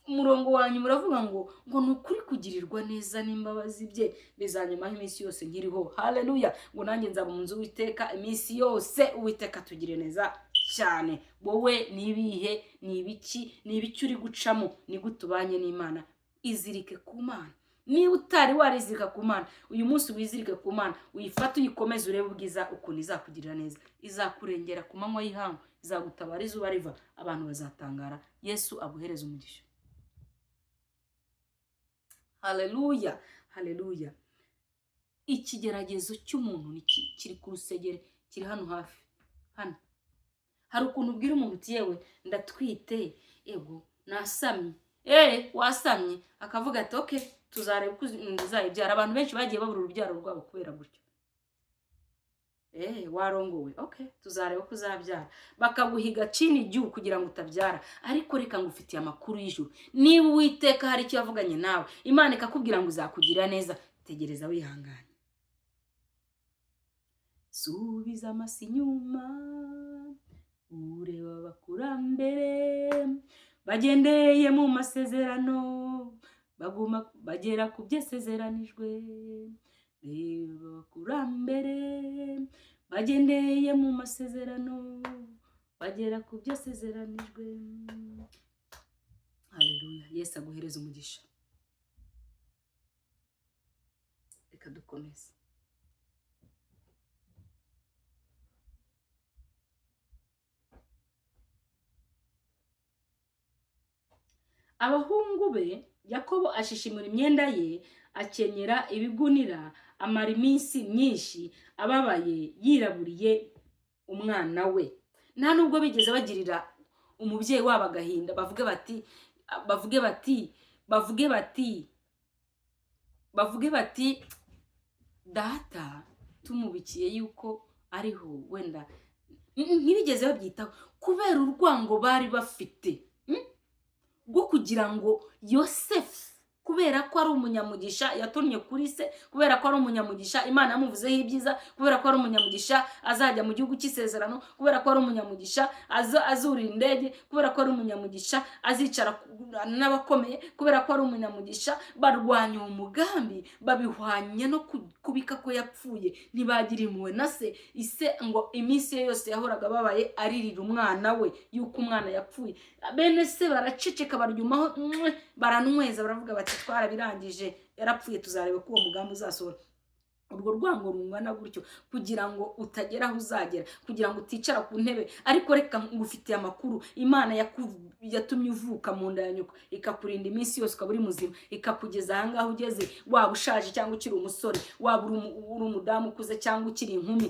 Speaker 1: Umurongo wa nyuma uravuga ngo ni ukuri kugirirwa neza n'imbabazi bye bizanyumaho iminsi yose nkiriho. Haleluya. Ngo nanjye nzaba mu nzu y'Uwiteka iminsi yose. Uwiteka tugire neza cyane. Wowe ni ibihe, ni ibiki, ni ibiki uri gucamo, ni gute ubanye n'Imana? Izirike ku Mana. Niba utari warizirika ku Mana, uyu munsi wizirike ku Mana, uyifate uyikomeze, urebe ubwiza ukuntu izakugirira neza. Izakurengera ku manywa y'ihangu, Izagutabara izuba riva, abantu bazatangara. Yesu aguhereza umugisha. Haleluya, haleluya. Ikigeragezo cy'umuntu ni kiri ku rusegere, kiri hano hafi hano. Hari ukuntu ubwira umuntu uti: "Yewe, ndatwite, ego nasamye." Wasamye, akavuga ati: "Okay, tuzareba uko uzayibyara." Abantu benshi bagiye babura urubyaro rwabo kubera gutyo. Warongowe, okay, tuzareba uko uzabyara. Bakaguhiga chini juu kugira ngo utabyara. Ariko reka ngufitiye amakuru y'ijuru: niba Uwiteka hari icyo yavuganye nawe, Imana ikakubwira ngo uzakugirira neza, tegereza wihanganye. Subiza amaso inyuma, ureba abakurambere bagendeye mu masezerano, baguma bagera ku byasezeranijwe. Reba abakurambere bagendeye mu masezerano, bagera ku byasezeranijwe. Haleluya, Yesu aguhereze umugisha. Reka dukomeze. Abahungu be, Yakobo ashishimura imyenda ye, akenyera ibigunira, amara iminsi myinshi ababaye, yiraburiye umwana we. Nta nubwo bigeze bagirira umubyeyi wabo agahinda, bavuge bati bavuge bati bavuge bati bavuge bati: "Data tumubikiye yuko ariho wenda." Ntibigeze babyitaho kubera urwango bari bafite rwo kugira ngo Yosefu, kubera ko ari umunyamugisha yatonnye kuri se, kubera ko ari umunyamugisha Imana yamuvuzeho ibyiza, kubera ko ari umunyamugisha azajya mu gihugu cy'isezerano, kubera ko ari umunyamugisha azurira indege, kubera ko ari umunyamugisha azicara n'abakomeye, kubera ko ari umunyamugisha, barwanya uwo mugambi, babihwanya no kubika ko yapfuye. Ntibagira impuhwe na se. Ise ngo iminsi ye yose yahoraga ababaye, aririra umwana we yuko umwana yapfuye. Bene se baraceceka, baryumaho, baranyweza, baravuga bati: "Twarabirangije, yarapfuye, tuzareba ko uwo mugambi uzasohora." Urwo rwango rungana gutyo kugira ngo utagera aho uzagera, kugira ngo uticara ku ntebe. Ariko reka ngufitiye amakuru: Imana yatumye uvuka mu nda ya nyoko, ikakurinda iminsi yose ukaba uri muzima, ikakugeza ahangaha ugeze, waba ushaje cyangwa ukiri umusore, waba uri umudamu ukuze cyangwa ukiri inkumi,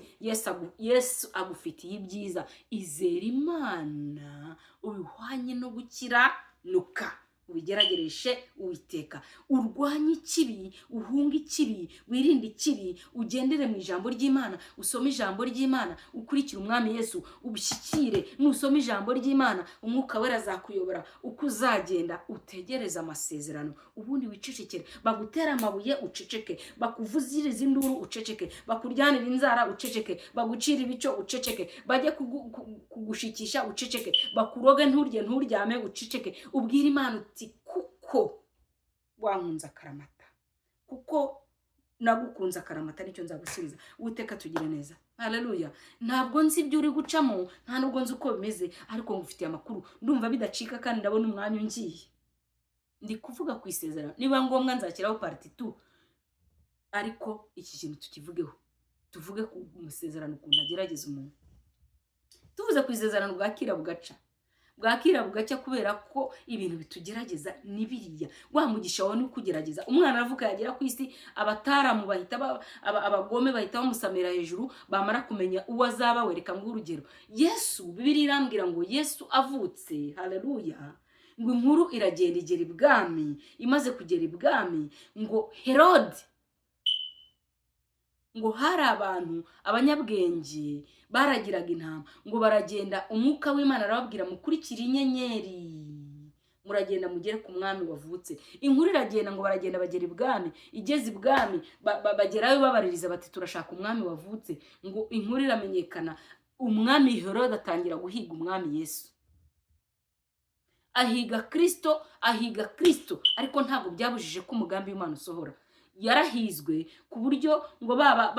Speaker 1: Yesu agufitiye ibyiza. Izera Imana ubihwanye no gukiranuka, ubigeragereshe Uwiteka, urwanye ikibi, uhunge ikibi, wirinde ikibi, ugendere mu ijambo ry'Imana, usome ijambo ry'Imana, ukurikire Umwami Yesu, ubishyikire. Nusoma ijambo ry'Imana, Umwuka Wera azakuyobora uko uzagenda. Utegereze amasezerano, ubundi wicecekere. Bagutera amabuye, uceceke; bakuvuziriza induru, uceceke; bakuryanira inzara, uceceke; bagucira ibico, uceceke; bajye kugushikisha, uceceke; bakuroge nturye nturyame, uceceke. Ubwire Imana uti: "Kuko wankunze akaramata, kuko nagukunze akaramata, nicyo nzagusubiza." Uwiteka tugire neza. Haleluya. Ntabwo nzi ibyo uri gucamo, nta nubwo nzi uko bimeze, ariko ngufitiye amakuru. Ndumva bidacika kandi ndabona umwanya ungiye. Ndi kuvuga ku isezerano, niba ngombwa nzashyiraho part 2, ariko iki kintu tukivugeho, tuvuge ku musezerano ukuntu agerageza umuntu. Tuvuze ku isezerano bwakira bugaca, bwakira bugacya, kubera ko ibintu bitugerageza ni biriya. Wa mugisha wawe ni ukugerageza. Umwana aravuka, yagera ku isi, abataramu bahita abagome bahita bamusamira hejuru, bamara kumenya uwo azaba. Wereka ngo urugero Yesu, Bibiliya irambwira ngo Yesu avutse, haleluya, ngo inkuru iragenda igera ibwami. Imaze kugera ibwami, ngo Herode, ngo hari abantu abanyabwenge baragiraga intama, ngo baragenda, Umwuka w'Imana arababwira: "Mukurikire inyenyeri, muragenda mugere ku mwami wavutse." Inkuru iragenda, ngo baragenda bagera ibwami. Igeze ibwami, bagerayo babaririza bati: "Turashaka umwami wavutse." Ngo inkuru iramenyekana, umwami Herode atangira guhiga umwami Yesu, ahiga Kristo, ahiga Kristo. Ariko ntabwo byabujije ko umugambi w'Imana usohora. Yarahizwe ku buryo ngo baba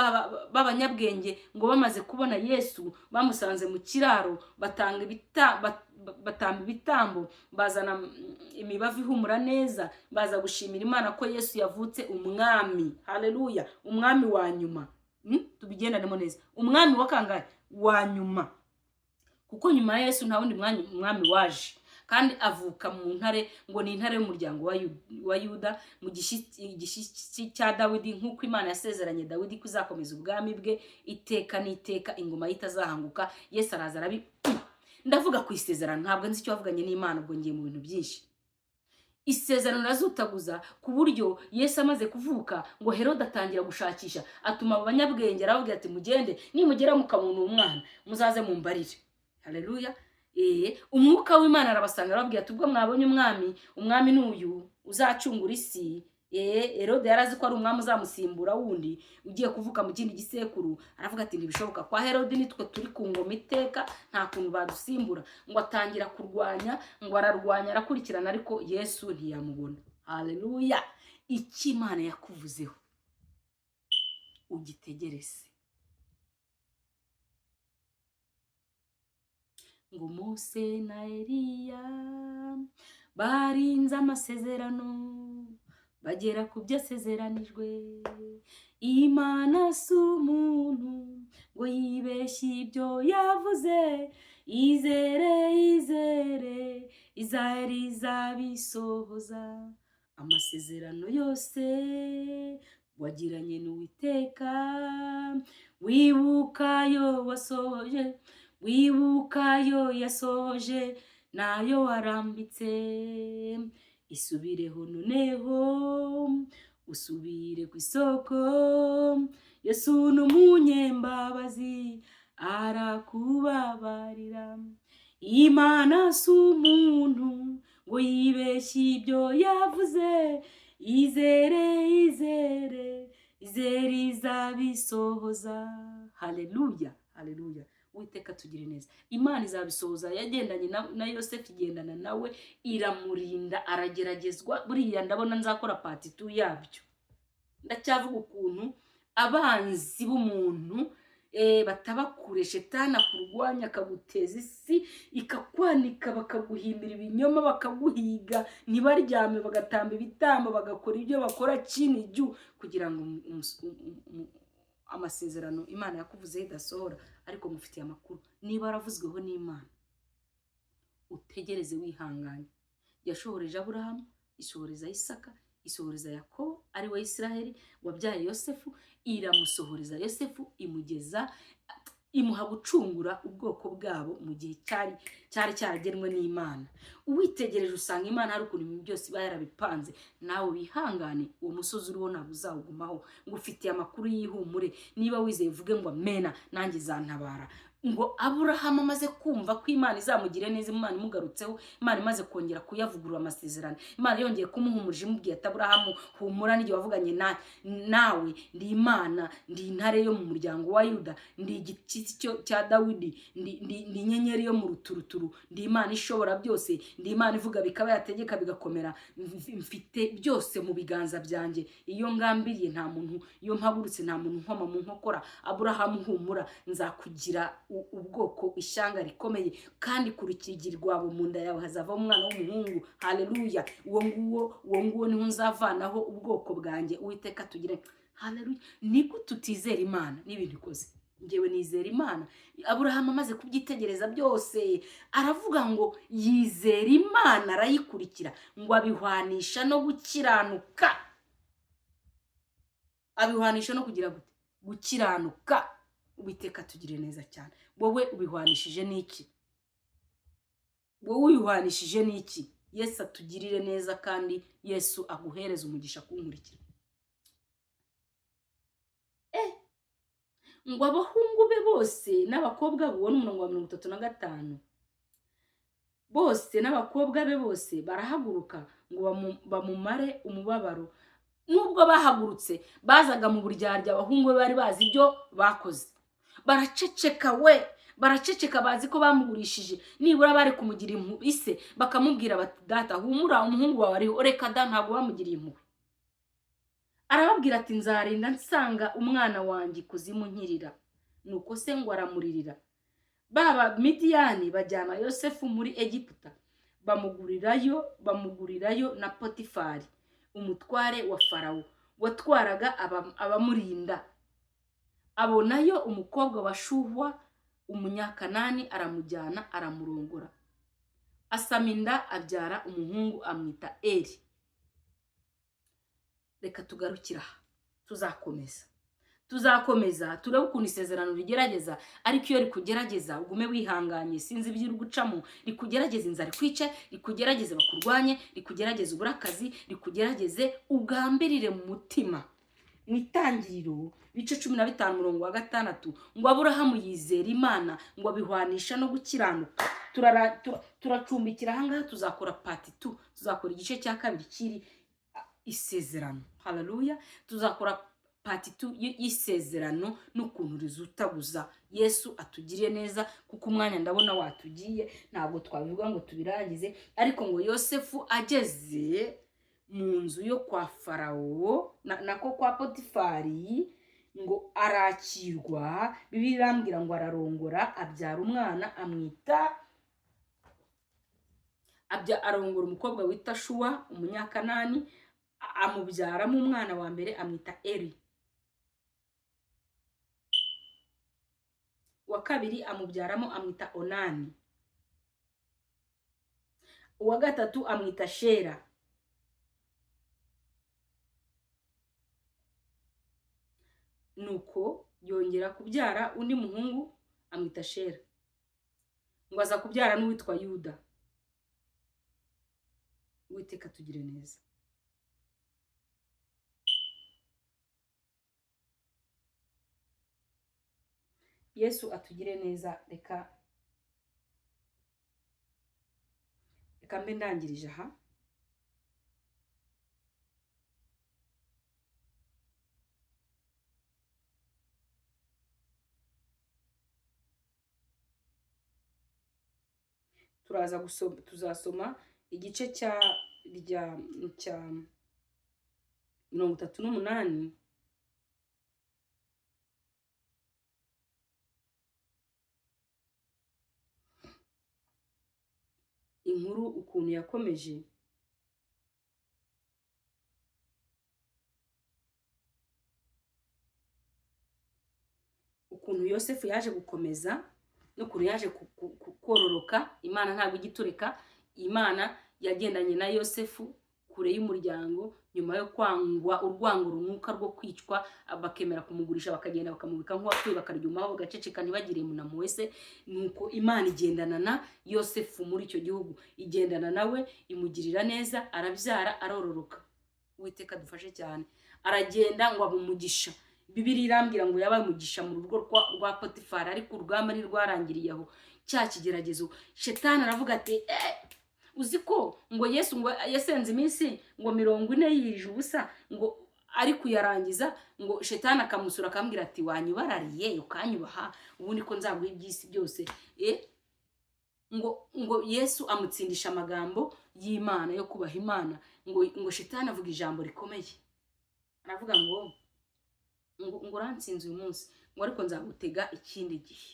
Speaker 1: b'abanyabwenge ngo bamaze kubona Yesu, bamusanze mu kiraro, batanga batamba ibitambo, bazana imibavu ihumura neza, baza gushimira Imana ko Yesu yavutse umwami. Haleluya, umwami wa nyuma. Tubigendanemo neza, umwami wa kangahe? Wa nyuma. Kuko nyuma ya Yesu nta wundi mwami waje. Kandi avuka mu ntare, ngo ni intare y'umuryango wa Yuda, mu gishyitsi cya Dawidi, nk'uko Imana yasezeranye Dawidi ko izakomeza ubwami bwe iteka n'iteka, ingoma ye itazahanguka. Yesu araza arabi. Ndavuga ku isezerano, ntabwo nzi icyo wavuganye n'Imana, ubwo ngiye mu bintu byinshi. Isezerano razutaguza ku buryo Yesu amaze kuvuka, ngo Herode atangira gushakisha, atuma abo banyabwenge, arababwira ati: "Mugende, nimugera mukabona umwana muzaze mumbarire." Haleluya! Umwuka w'Imana arabasanga, arababwira ati: "Ubwo mwabonye umwami, umwami ni uyu uzacungura isi." Herode yari azi ko ari umwami uzamusimbura wundi ugiye kuvuka mu kindi gisekuru. Aravuga ati: "Ntibishoboka, kwa Herode nitwe turi ku ngoma iteka, nta kuntu badusimbura." Ngo atangira kurwanya, ngo ararwanya, arakurikirana, ariko Yesu ntiyamubona. Haleluya! Icyo Imana yakuvuzeho ugitegereze. Ngo Mose na Eliya barinze amasezerano, bagera ku byo asezeranijwe. Imana si umuntu ngo yibeshye ibyo yavuze. Izere, izere, izahera izabisohoza. Amasezerano yose wagiranye n'Uwiteka, wibuka yo wasohoje, wibuka yo yasohoje nayo warambitse. Isubireho noneho, usubire ku isoko. Yesu ni umunyembabazi, arakubabarira. Imana si umuntu ngo yibeshye ibyo yavuze. Izere, izere, izere izabisohoza. Haleluya, haleluya! Uwiteka tugire neza. Imana izabisohoza. Yagendanye na Yosefu, igendana nawe, iramurinda, arageragezwa. Buriya ndabona nzakora part 2 yabyo. Ndacyavuga ukuntu abanzi b'umuntu bataba kure. Shetani akurwanya, akaguteza isi ikakwanika, bakaguhimbira ibinyoma, bakaguhiga ntibaryame, bagatamba ibitambo, bagakora ibyo bakora chini juu, kugira ngo amasezerano Imana yakuvuzeho idasohora. Ariko mufitiye amakuru: niba waravuzweho n'Imana, utegereze wihanganye. Yashohoreje Aburahamu, isohoreza Isaka, isohoreza Yakobo ari we Isiraheli wabyaye Yosefu, iramusohoreza Yosefu, imugeza, imuha gucungura ubwoko bwabo mu gihe cyari cyaragenwe n'Imana. Uwitegereje usanga Imana hari ukuntu ibintu byose iba yarabipanze. Nawe wihangane, uwo musozi uriho ntabwo uzawugumaho. Ngo ufitiye amakuru y'ihumure. Niba wizeye uvuge ngo: "Amena, nanjye izantabara." Ngo Aburahamu amaze kumva ko Imana izamugira neza, Imana imugarutseho, Imana imaze kongera kuyavugurura amasezerano, Imana yongeye kumuhumurije, imubwiye ati: "Aburahamu, humura, n'igihe wavuganye nawe, ndi Imana, ndi intare yo mu muryango wa Yuda, ndi igiti cya Dawidi, ndi inyenyeri yo mu ruturuturu, ndi Imana ishobora byose, ndi Imana ivuga bikaba, yategeka bigakomera, mfite byose mu biganza byanjye. Iyo ngambiriye nta muntu, iyo mpagurutse nta muntu nkoma mu nkokora. Aburahamu, humura, nzakugira ubwoko, ishyanga rikomeye, kandi ku rukigi rwawe mu nda yawe hazavamo umwana w'umuhungu." Haleluya! Uwo nguwo, uwo nguwo niho nzavanaho ubwoko bwanjye. Uwiteka tugire. Haleluya! Ni gute utizera Imana n'ibintu ikoze? Ngewe nizera Imana. Aburahamu amaze kubyitegereza byose, aravuga ngo yizera Imana, arayikurikira, ngo abihwanisha no gukiranuka. Abihwanisha no kugira gute? Gukiranuka. Uwiteka tugire neza cyane. Wowe ubihwanishije n'iki? Wowe ubihwanishije n'iki? Yesu atugirire neza, kandi Yesu aguhereze umugisha kunkurikira. Ngo abahungu be bose n'abakobwa be, uwo ni umurongo wa 35, bose n'abakobwa be bose barahaguruka ngo bamumare umubabaro. Nubwo bahagurutse bazaga mu buryarya, abahungu be bari bazi ibyo bakoze, baraceceka we, baraceceka. Bazi ko bamugurishije. Nibura bari kumugira impuhwe ise, bakamubwira bati: "Data, humura, umuhungu wawe ariho." Reka da, ntabwo bamugiriye impuhwe. Arababwira ati: "Nzarinda nsanga umwana wanjye ikuzimu nkirira." Nuko se ngo aramuririra. Baba Midiyani bajyana Yosefu muri Egiputa, bamugurirayo na Potifari, umutware wa Farawo watwaraga abamurinda. Abonayo umukobwa wa Shuwa. Umunyakanani aramujyana, aramurongora, asama inda, abyara umuhungu, amwita Eri. Reka tugarukire aha, tuzakomeza turebe ukuntu isezerano rigerageza. Ariko iyo rikugerageza, ugume wihanganye. Sinzi ibyo uri gucamo. Rikugerageza inzara ikwice, rikugerageze bakurwanye, rikugerageze ubure akazi, rikugerageze, ugambirire mu mutima. Mu Itangiriro bice 15 umurongo wa 6, ngo Aburahamu yizera Imana, ngo abihwanisha no gukiranuka. Turacumbikira ahangaha, tuzakora part 2, tuzakora igice cya kabiri kiri isezerano. Haleluya! Tuzakora part 2 y'isezerano n'ukuntu rizutabuza. Yesu atugiriye neza, kuko umwanya ndabona watugiye, ntabwo twabivuga ngo tubirangize. Ariko ngo Yosefu ageze mu nzu yo kwa Farawo, nako kwa Potifari, ngo arakirwa. Bibiliya irambwira ngo ararongora, abyara umwana, amwita arongora umukobwa wita Shuwa, Umunyakanani, amubyaramo umwana wa mbere, amwita Eri. Uwa kabiri amubyaramo, amwita Onani. Uwa gatatu amwita Shera. Nuko yongera kubyara undi muhungu, amwita Shera. Ngo aza kubyara n'uwitwa Yuda. Uwiteka tugire neza. Yesu atugire neza. Reka mbe ndangirije aha. Turaza gusoma, tuzasoma igice cya 38. Inkuru ukuntu yakomeje. Ukuntu Yosefu yaje gukomeza n'ukuntu yaje kororoka. Imana ntabwo ijya itureka. Imana yagendanye na Yosefu kure y'umuryango, nyuma yo kwangwa urwango runuka rwo kwicwa, bakemera kumugurisha, bakagenda bakamubika nk'uwapfuye, bakaryumaho, bagaceceka, ntibagire umuntu wese. Nuko Imana igendana na Yosefu muri icyo gihugu, igendana nawe, imugirira neza, arabyara, arororoka. Uwiteka dufashe cyane. Aragenda ngo abe umugisha. Bibiliya irambwira ngo yabaye umugisha mu rugo rwa Potifari. Ariko urugamba ntirwarangiriye aho. Cya kigeragezo, Shetani aravuga ati: "Uzi ko ngo Yesu ngo yasenze iminsi ngo 40 yirije ubusa, ngo ari kuyarangiza, ngo Shetani akamusura akambwira ati: 'Wanyubarariye ukanyubaha, ubundi ko nzaguha iby'isi byose.'" Ngo Yesu amutsindisha amagambo y'Imana yo kubaha Imana. Ngo Shetani avuga ijambo rikomeye, aravuga ngo "Urantsinze uyu munsi," ngo "ariko nzagutega ikindi gihe."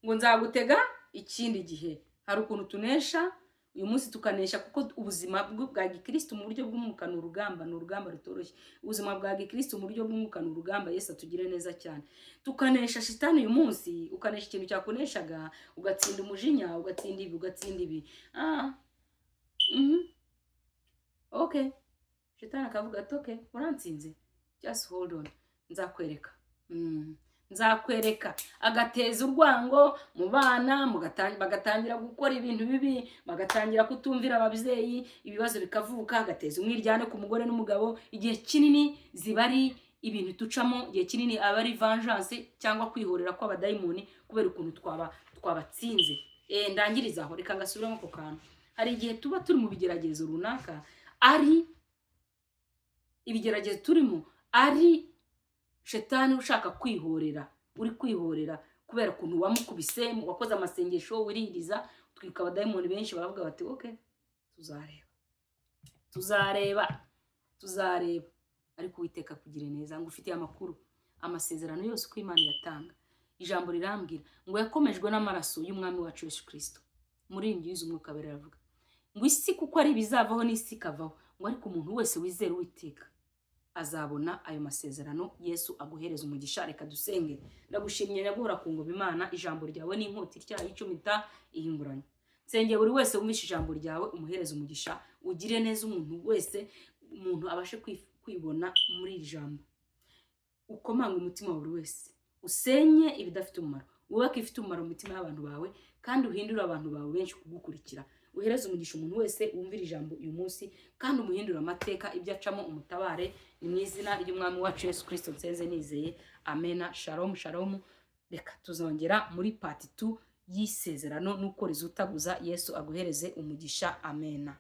Speaker 1: Ngo "Nzagutega ikindi gihe." Hari ukuntu tunesha uyu munsi, tukanesha, kuko ubuzima bwa gikristo mu buryo bw'umwuka ni urugamba, ni urugamba rutoroshye. Ubuzima bwa gikristo mu buryo bw'umwuka ni urugamba. Yesu atugire neza cyane. Tukanesha Shitani uyu munsi, ukanesha ikintu cyakuneshaga, ugatsinda umujinya, ugatsinda ibi, ugatsinda ibi. Okay, Shitani akavuga ati: "Okay, urantsinze, just hold on, nzakwereka, nzakwereka." Agateza urwango mu bana, bagatangira gukora ibintu bibi, bagatangira kutumvira ababyeyi, ibibazo bikavuka, agateza umwiryane ku mugore n'umugabo. Igihe kinini ziba ari ibintu ducamo, igihe kinini aba ari vengeance cyangwa kwihorera kw'abadayimoni kubera ukuntu twabatsinze. Ndangiriza aho, reka ngasubiremo ako kantu. Hari igihe tuba turi mu bigeragezo runaka, ari ibigeragezo turimo ari Shetani ushaka kwihorera, uri kwihorera kubera ukuntu wamukubise, wakoze amasengesho, wiririza, utwika abadayimoni benshi, baravuga bati: "Okay, tuzareba, tuzareba, tuzareba." Ariko Uwiteka akugire neza. Ngo ufitiye amakuru, amasezerano yose uko Imana iyatanga, ijambo rirambwira ngo yakomejwe n'amaraso y'Umwami wacu Yesu Kirisito. Muri iyi ngiyi Umwuka Wera aravuga ngo isi kuko ari ibizavaho n'isi ikavaho, ngo ariko umuntu wese wizera Uwiteka Azabona ayo masezerano. Yesu aguhereza umugisha. Reka dusenge. Ndagushimye nyaguhora ku ngoma Imana, ijambo ryawe ni inkota ityaye icumita ihinguranya. Nsengeye buri wese wumvishe ijambo ryawe, umuhereze umugisha, ugire neza umuntu wese, umuntu abashe kwibona muri iri jambo. Ukomanga umutima wa buri wese, usenye ibidafite umumaro, wubake ibifite umumaro mu mitima y'abantu bawe, kandi uhindure abantu bawe benshi kugukurikira. Uhereze umugisha umuntu wese wumvira ijambo uyu munsi, kandi umuhindure amateka, ibyo acamo umutabare. Ni mu izina ry'Umwami wacu Yesu Kirisito nsenze nizeye, amena. Shalom, shalom. Reka tuzongera muri part 2 y'isezerano n'uko rizutaguza. Yesu aguhereze umugisha, amena.